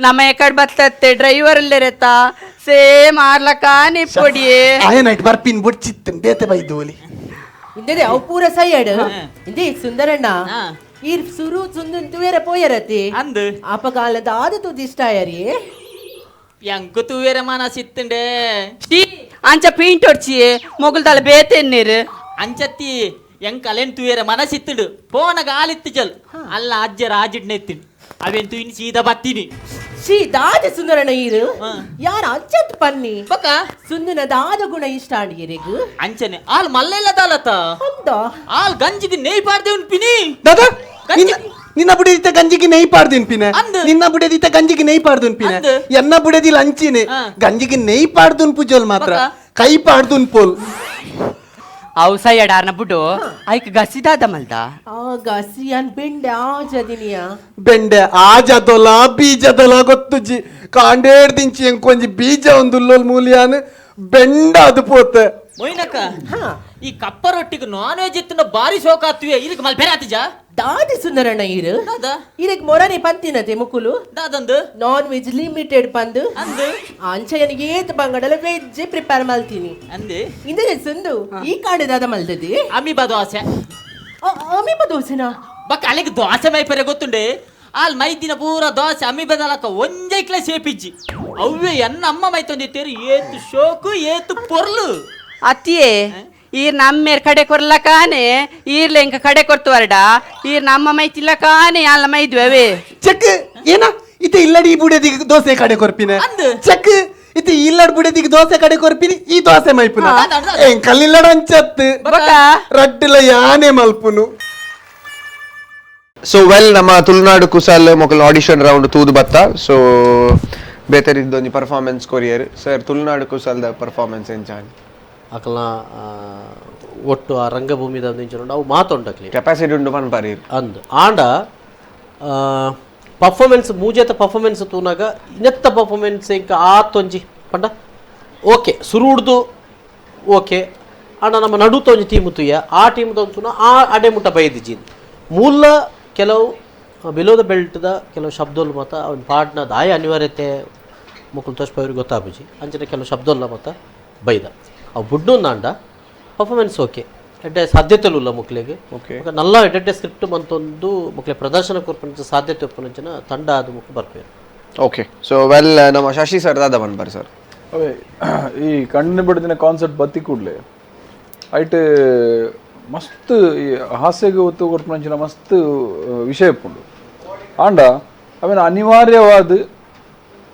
[SPEAKER 14] ನಮ್ಮ ಎಕಡ್ ಬತ್ತತ್ತೆ ಡ್ರೈವರ್ ಇಲ್ಲರೆತ್ತ ಸೇಮ್ ಆರ್ಲಕ ನಿಪ್ಪೊಡಿಯೇ
[SPEAKER 13] ಆಯ ನೈಟ್ ಬರ್ಪಿನ್ ಬುಡ್ಚಿತ್ತನ್ ಬೇತೆ ಬೈದೋಲಿ
[SPEAKER 12] ಇಂದೇ ಅವು ಪೂರ ಸೈಯಡ್ ಇಂದೇ ಸುಂದರಣ್ಣ ಈ ಸುರು ಸುಂದನ್ ತುವೇರ ಪೋಯರತಿ
[SPEAKER 6] ಅಂದ್
[SPEAKER 12] ಅಪಕಾಲದ ಆದ ತುದಿಷ್ಟ ಆಯರಿ
[SPEAKER 6] ಎಂಕು ತುವೇರ ಮನಸಿತ್ತಂಡೆ
[SPEAKER 14] she ಅಂಚ ಪೀಂಟ್ ಹೊಡ್ಚಿಯೇ ಮೊಗಲ್ದಾಳ ಬೇತೆನ್ನಿರು
[SPEAKER 6] ಅಂಚತ್ತಿ ಎಂಕ್ ಅಲೆನ್ ತುವೇರ ಮನಸಿತ್ತುಂಡು ಪೋನಗ ಆಲಿತ್ತು ಜಲ್ ಅಲ್ಲ ಅಜ್ಜ ರಾಜಿಡ್ನೆ ಎತ್ತಿಂಡು ಅವೆನ್ ತುಯಿನ್ ಸೀದಾ ಬತ್ತೀನಿ
[SPEAKER 12] she ದಾದ ಸುಂದರಣ್ಣ ಈರು ಯಾರ ಅಂಚತ್ ಪನ್ನಿ
[SPEAKER 6] ಬಕ
[SPEAKER 12] ಸುಂದನ ದಾದ ಗುಣ ಇಷ್ಟ ಆಂಡಿಯರೆಗು
[SPEAKER 6] ಅಂಚನೆ ಆಲ್ ಮಲ್ಲೆಲ್ಲ ದಾಲತ
[SPEAKER 12] ಅಂದ
[SPEAKER 6] ಆಲ್ ಗಂಜಿಗೆ ನೇಯ್ ಪಾಡ್ದೆ ಉನ್ಪಿನಿ
[SPEAKER 13] ದಾದಾ ನಿನ್ನ ಬುಡಿದಿತ್ತ ಗಂಜಿಗೆ ನೆಯ್ ಪಾಡ್ದಿನ್ಪಿನ ನಿನ್ನ ಬುಡಿದಿತ್ತ ಗಂಜಿಗೆ ನೆಯ್ ಪಾಡ್ದುನ್ಪಿನ ಎನ್ನ ಬುಡದಿಲ್ಲ ಅಂಚಿನೆ ಗಂಜಿಗೆ ನೆಯ್ ಪಾಡ್ದುನ್ ಪೂಜೋಲ್ ಮಾತ್ರ ಕೈ ಪಾಡ್ದುನ್ ಪೋಲ್
[SPEAKER 14] ಅವು ಸೈಯಡಾರ್ನ ಬುಡು ಐಕ್ ಗಸಿದಾದ ಮಲ್ದ
[SPEAKER 12] ಆ ಗಸಿ ಅನ್ ಬೆಂಡೆ ಆಜದಿನಿಯ
[SPEAKER 13] ಬೆಂಡೆ ಆಜದೊಲ ಬೀಜದೊಲ ಗೊತ್ತುಜಿ ಕಾಂಡೇಡ್ ದಿಂಚಿ ಎಂಕೊಂಜಿ ಬೀಜ ಒಂದು ಉಲ್ಲೋಲ್ ಮೂಲಿಯಾನ್ ಬೆಂಡ ಅದು ಪೋತೆ
[SPEAKER 6] ಮೊಯ್ನಕ್ಕ ಈ ಕಪ್ಪ ರೊಟ್ಟಿಗೆ ನಾನ್ ವೆಜ್ ಇತ್ತು ಬಾರಿ ಶೋಕ ಆತ್ವೆ ಇದಕ್ಕೆ ಮಲ್ ಬೇರೆ ಆತಿಜಾ
[SPEAKER 12] ದಾದಿ ಸುಂದರಣ್ಣ ಇರು ಇದಕ್ಕೆ ಮೊರನೆ ಪಂತಿನತೆ ಮುಕುಲು
[SPEAKER 6] ದಾದಂದು
[SPEAKER 12] non veg limited ಪಂದು
[SPEAKER 6] ಅಂದು
[SPEAKER 12] ಅಂಚೆಯನಿಗೆ ಏತ್ ಬಂಗಡಲ ವೆಜ್ ಪ್ರಿಪೇರ್ ಮಲ್ತೀನಿ
[SPEAKER 6] ಅಂದೆ
[SPEAKER 12] ಇಂದರೆ ಸುಂದು ಈ ಕಾಡೆ ದಾದ ಮಲ್ದದಿ
[SPEAKER 6] ಅಮೀಬಾ ದೋಸೆ
[SPEAKER 12] ಅಮೀಬಾ ದೋಸೆನಾ
[SPEAKER 6] ಬಕ್ಕ ಅಲ್ಲಿಗೆ ದೋಸೆ ಮೈಪರೆ ಗೊತ್ತುಂಡೆ ಆಲ್ ಮೈದಿನ ಪೂರ ದೋಸೆ ಅಮೀಬದಲಕ್ಕ ಒಂಜೈಕ್ಲೆ ಸೇಪಿಜ್ಜಿ ಅವ್ವೆ ಎನ್ನ ಅಮ್ಮ ಮೈತೊಂದಿತ್ತೇರು ಏತು ಶೋಕು ಏತು ಪೊರ್ಲು
[SPEAKER 14] ಅತ್ತಿಯೇ ಈರ್ ನಮ್ಮೇರ್ ಕಡೆ ಕೊರ್ಲಕಾನೆ ಈರ್ಲೆ ಇಂಕ ಕಡೆ ಕೊರ್ತುವರ್ಡ ಈರ್ ನಮ್ಮ ಮೈತಿಲ್ಲಕಾನೆ ಅಲ್ಲ ಮೈದ್ವೇ
[SPEAKER 13] ಚೆಕ್ ಏನ ಇತ್ತೆ ಇಲ್ಲಡಿ ಈ ಬುಡದಿಗೆ ದೋಸೆ ಕಡೆ ಕೊರ್ಪಿನ ಚೆಕ್ ಇತ್ತೆ ಇಲ್ಲಡ್ ಬುಡದಿಗೆ ದೋಸೆ ಕಡೆ ಕೊರ್ಪಿನಿ ಈ ದೋಸೆ ಮೈಪುನ ಏನ್ ಕಲ್ಲಿಲ್ಲಡ ಅಂಚತ್ತು ರಡ್ಡುಲ ಯಾನೆ ಮಲ್ಪುನು.
[SPEAKER 1] ಸೊ ವೆಲ್ ನಮ್ಮ ತುಳುನಾಡು ಕುಸಾಲ್ ಮೊಕಲ್ ಆಡಿಷನ್ ರೌಂಡ್ ತೂದು ಬತ್ತ. ಸೊ ಬೇತರಿದ್ದೊಂಜಿ performance courier sir Tulunadu ಕುಸಾಲ್ದ performance ಎಂಚಾನ್
[SPEAKER 3] ಅಕಲ್ನ ಒಟ್ಟು ಆ ರಂಗಭೂಮಿದ ನಿಂಚುಂಡು ಅವು ಮಾತುಂಡಕ್ಲಿ
[SPEAKER 1] ಕೆಪಾಸಿಟಿ ಉಂಡು ಪನ್ಪರಿ
[SPEAKER 3] ಅಂದ್ ಆಂಡ ಪರ್ಫಾರ್ಮೆನ್ಸ್ ಮೂಜೇತ ಪರ್ಫಾರ್ಮೆನ್ಸ್ ತೂನಾಗ ಇನ್ನೆತ್ತ ಪರ್ಫಾರ್ಮೆನ್ಸ್ ಇಂಕ ಆತೊಂಜಿ ಪಂಡ ಓಕೆ ಸುರುಡ್ದು ಓಕೆ ಆಂಡ ನಮ್ಮ ನಡುತ ಒಂಜಿ ಟೀಮ್ ತುಯ್ಯ ಆ ಟೀಮ್ ತೂನ ಆ ಅಡೆ ಮುಟ್ಟ ಬೈದಿಜ್ಜಿ ಮೂಲ ಕೆಲವು ಬಿಲೋ the ಬೆಲ್ಟ್ದ ಕೆಲವು ಶಬ್ದಲು ಮಾತ ಅವನ ಪಾಡ್ನ ದಾಯ ಅನಿವಾರ್ಯತೆ ಮುಕುಲ್ ತೋಷ್ಪವ್ರಿಗೆ ಗೊತ್ತಾಪುಜಿ ಅಂಚನೆ ಕೆಲವು ಶಬ್ದಲ್ಲ ಮಾತ ಬೈದ ಅವು ಬುಡ್ಡು ಪರ್ಫಾರ್ಮೆನ್ಸ್ ಓಕೆ ಎಡ್ಡೆ ಸಾಧ್ಯತೆಲು ಇಲ್ಲ ಮಕ್ಕಳಿಗೆ
[SPEAKER 1] ಓಕೆ
[SPEAKER 3] ನಲ್ಲ ಎಡ್ಡೆ ಸ್ಕ್ರಿಪ್ಟ್ ಮಂತೊಂದು ಮಕ್ಕಳ ಪ್ರದರ್ಶನ ಕೊರ್ಪಂಚ ಸಾಧ್ಯತೆ ಒಪ್ಪನಂಚಿನ ತಂಡ ಅದು ಮುಖ ಬರ್ಪೇರು.
[SPEAKER 1] Okay so well ನಮ್ಮ ಶಶಿ ಸರ್ ದಾದ ಬನ್ಬಾರ್ ಸರ್.
[SPEAKER 2] ಅವೇ ಈ ಕಣ್ಣು ಬಿಡದಿನ ಕಾನ್ಸರ್ಟ್ ಬತ್ತಿ ಕೂಡಲೇ ಐಟ್ ಮಸ್ತ್ ಈ ಹಾಸ್ಯಗೆ ಒತ್ತು ಕೊರ್ಪನಂಚಿನ ಮಸ್ತ್ ವಿಷಯ ಉಂಡು ಆಂಡ ಅವೇನ ಅನಿವಾರ್ಯವಾದ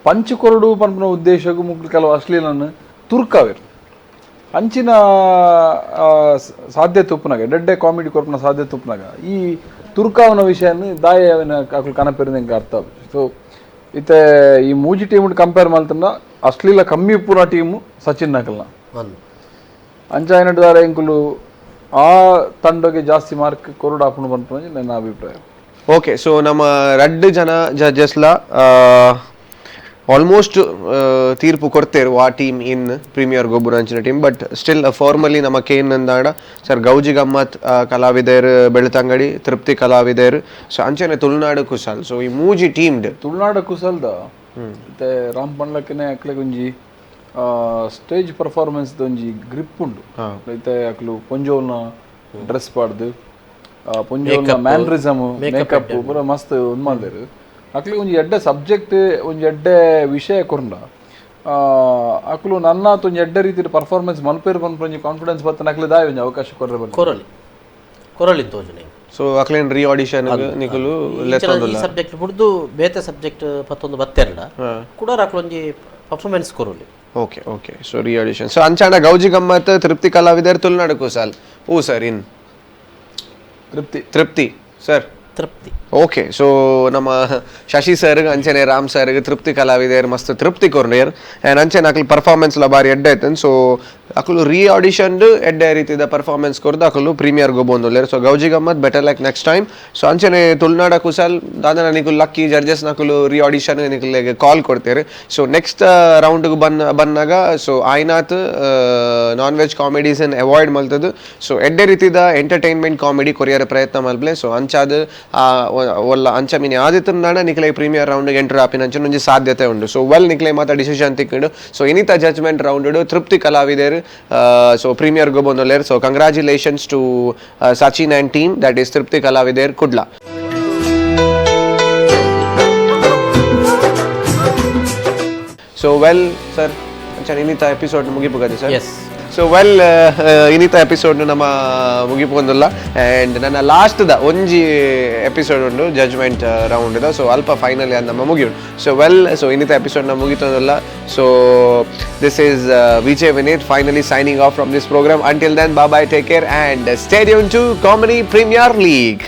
[SPEAKER 2] ಪಂಚಕೊರಡು ಪನ್ಪುನ ಉದ್ದೇಶಕ್ಕೂ ಮುಕ್ಳು ಕೆಲವು ಅಶ್ಲೀಲನ್ನು ತುರ್ಕಾವೇರು ಅಂಚಿನ ಸಾಧ್ಯತೆ ಉಪ್ಪುನಾಗ ಎಡ್ಡೆ ಕಾಮಿಡಿ ಕೊರ್ಪುನ ಸಾಧ್ಯತೆ ಉಪ್ಪುನಾಗ ಈ ತುರ್ಕಾವನ ವಿಷಯನ ದಾಯ ಅವನ ಅಕುಲು ಕನಪೆರಿದ ಅರ್ಥ. ಸೊ ಇತ್ತೆ ಈ ಮೂಜಿ ಟೀಮ್ ಕಂಪೇರ್ ಮಲ್ತಂಡ ಅಶ್ಲೀಲ ಕಮ್ಮಿ ಇಪ್ಪುನ ಟೀಮ್ ಸಚಿನ್ ನಕಲ್ನ. ಅಂಚ ಐನಡ್ದಾರ ಎಂಕುಲು ಆ ತಂಡಗೆ ಜಾಸ್ತಿ ಮಾರ್ಕ್ ಕೊರಡು ಆಪುಂಡು ಪನ್ಪುನ ನನ್ನ ಅಭಿಪ್ರಾಯ.
[SPEAKER 1] ಓಕೆ, ಸೊ ನಮ್ಮ ರಡ್ಡ್ ಜನ ಜಡ್ಜಸ್ಲ ಆಲ್ಮೋಸ್ಟ್ ತೀರ್ಪು ಕೊಡ್ತೇರು ಆ ಟೀಮ್ ಇನ್ ಪ್ರೀಮಿಯರ್ ಗೊಬ್ಬುರಂಚಿನ ಟೀಮ್. ಬಟ್ ಸ್ಟಿಲ್ ಫಾರ್ಮಲಿ ನಮ್ಮ ಕೇನ್ ಅಂದಾಡ ಸರ್ ಗೌಜಿ ಗಮ್ಮತ್ ಕಲಾವಿದರ್ ಬೆಳ್ತಂಗಡಿ, ತೃಪ್ತಿ ಕಲಾವಿದರ್, ಸೊ ಅಂಚನೆ ತುಳುನಾಡು ಕುಸಾಲ್. ಸೊ ಈ ಮೂಜಿ ಟೀಮ್ಡ್
[SPEAKER 2] ತುಳುನಾಡು ಕುಸಲ್ದ ಮತ್ತೆ ರಾಮ್ ಪಂಡ್ಲಕ್ಕನೆ ಅಕ್ಲೆಗ್ ಒಂಜಿ ಸ್ಟೇಜ್ ಪರ್ಫಾರ್ಮೆನ್ಸ್ ಒಂಜಿ ಗ್ರಿಪ್ ಉಂಡು. ಐತೆ ಅಕ್ಲು ಪೊಂಜೋಲ್ನ ಡ್ರೆಸ್ ಪಾಡ್ದು ಪೊಂಜೋಲ್ನ ಮ್ಯಾನರಿಸಮ್ ಮೇಕಪ್ ಪೂರ ಮಸ್ತ್ ಉಂದು ಮಲ್ದೆರ್. ಅಕ್ಲು ಒಂಜಿ ಎಡ್ಡೆ ಸಬ್ಜೆಕ್ಟ್ ಒಂಜಿ ಎಡ್ಡೆ ವಿಷಯ ಕೊರ್ಂಡ ಅಕ್ಲು ನನ್ನ ಒಂಜಿ ಎಡ್ಡೆ ರೀತಿಯ ಪರ್ಫಾರ್ಮೆನ್ಸ್ ಮಲ್ಪೇರು ಪನ್ಪುನ ಒಂಜಿ ಕಾನ್ಫಿಡೆನ್ಸ್ ಬತ್ತನ ಅಕ್ಲು ದಾಯ ಒಂಜಿ ಅವಕಾಶ ಕೊರ್ರೆ ಬಲ್ಲಿ
[SPEAKER 3] ಕೊರಲಿ ಕೊರಲಿ ತೋಜನೆ.
[SPEAKER 1] ಸೊ ಅಕ್ಲೇನ್ ರೀ ಆಡಿಷನ್ ನಿಕುಲು
[SPEAKER 3] ಈ ಸಬ್ಜೆಕ್ಟ್ ಬುಡ್ದು ಬೇತೆ ಸಬ್ಜೆಕ್ಟ್ ಪತ್ತೊಂದು ಬತ್ತೆರಡ ಕೂಡ ಅಕ್ಲು ಒಂಜಿ ಪರ್ಫಾರ್ಮೆನ್ಸ್ ಕೊರಲಿ.
[SPEAKER 1] Okay okay, so re audition. So ಅಂಚಾಣ ಗೌಜಿ ಗಮ್ಮತ್ ತೃಪ್ತಿ ಕಲಾವಿದರ್ ತುಳುನಾಡು ಕುಸಾಲ್ ಓ sir in
[SPEAKER 2] Trupti
[SPEAKER 1] Trupti sir
[SPEAKER 3] Trupti.
[SPEAKER 1] Okay, so ನಮ್ಮ ಶಶಿ ಸರ್ ಅಂಚನೆ ರಾಮ್ ಸರ್ ತೃಪ್ತಿ ಕಲಾವಿದರ್ ಮಸ್ತ್ ತೃಪ್ತಿ ಕೊರ್ನೇರ್ ಆ್ಯಂಡ್ ಅಂಚನೆ ಅಕ್ಲು ಪರ್ಫಾರ್ಮೆನ್ಸ್ ಲ ಬಾರಿ ಎಡ್ಡೆ ಆಯ್ತು. ಸೊ ಅಕ್ಲು ರೀ ಆಡಿಷನ್ ಎಡ್ಡೆ ರೀತಿದ ಪರ್ಫಾರ್ಮೆನ್ಸ್ ಕೊರ್ದು ಅಕ್ಲು premier ಗೊಬ್ಬೊಂದುಲ್ಲೇರ್. So Gauji Gammat better like next time. So ಅಂಚನೆ ತುಳುನಾಡ ಕುಸಾಲ್ ದಾದನ ನಿಕುಲು ಲಕ್ಕಿ ಜಡ್ಜಸ್ ನಕುಲು ರೀ ಆಡಿಷನ್ ನಿಕುಲೆಗ್ ಕಾಲ್ ಕೊಡ್ತೇರು. ಸೊ ನೆಕ್ಸ್ಟ್ ರೌಂಡ್ಗೆ ಬನ್ನಾಗ ಸೊ ಆಯ್ನಾತ್ ನಾನ್ ವೆಜ್ ಕಾಮಿಡೀಸ್ ಅವಾಯ್ಡ್ ಮಲ್ತದು. ಸೊ ಎಡ್ಡೆ ರೀತಿದ ಎಂಟರ್ಟೈನ್ಮೆಂಟ್ ಕಾಮಿಡಿ ಕೊರಿಯರ್ ಪ್ರಯತ್ನ ಮಲ್ಪ್ಲೆ. ಸೊ ಅಂಚಾದ ಒಲ್ಲ ಅಂಚ ಮೀನಿ ಆದಿತ್ತನಾಡ ನಿಕ್ಲೆ ಪ್ರೀಮಿಯರ್ ರೌಂಡ್ ಎಂಟರ್ ಆಪಿನ ಅಂಚ ಒಂಜಿ ಸಾಧ್ಯತೆ ಉಂಡು. ಸೊ ವೆಲ್ ನಿಕ್ಲೆ ಮಾತ ಡಿಸಿಷನ್ ತಿಕ್ಕೊಂಡು. ಸೊ ಇನಿತ ಜಡ್ಜ್ಮೆಂಟ್ ರೌಂಡ್ ತೃಪ್ತಿ ಕಲಾವಿದರ್ ಸೊ premier ಗೊಬ್ಬೊಂದುಲ್ಲೆರ್. So congratulations to Sachin and team, that is Trupti Kalavidar Kudla. So well sir ಅಂಚ ಇನ್ನಿತ ಎಪಿಸೋಡ್ ಮುಗಿಪುಗದೆ ಸರ್?
[SPEAKER 3] ಎಸ್.
[SPEAKER 1] ಸೊ ವೆಲ್ ಇನ್ನಿತ ಎಪಿಸೋಡ್ ನಮ್ಮ ಮುಗಿಪುಗೊಂದುಲ್ಲ ಆ್ಯಂಡ್ ನನ್ನ ಲಾಸ್ಟ್ದ ಒಂಜಿ ಎಪಿಸೋಡ್ ಉಂಡು ಜಡ್ಜ್ಮೆಂಟ್ ರೌಂಡ್ ಸೊ ಅಲ್ಪ ಫೈನಲಿ ಅದು ನಮ್ಮ ಮುಗಿಯುಂಡು. ಸೊ ವೆಲ್ ಸೊ ಇನ್ನಿತ ಎಪಿಸೋಡ್ ನಮ್ಮ ಮುಗಿತೊಂದುಲ್ಲ. So this is Vijay Vineeth finally signing off from this program. Until then, bye bye, take care and stay tuned to Comedy Premier League.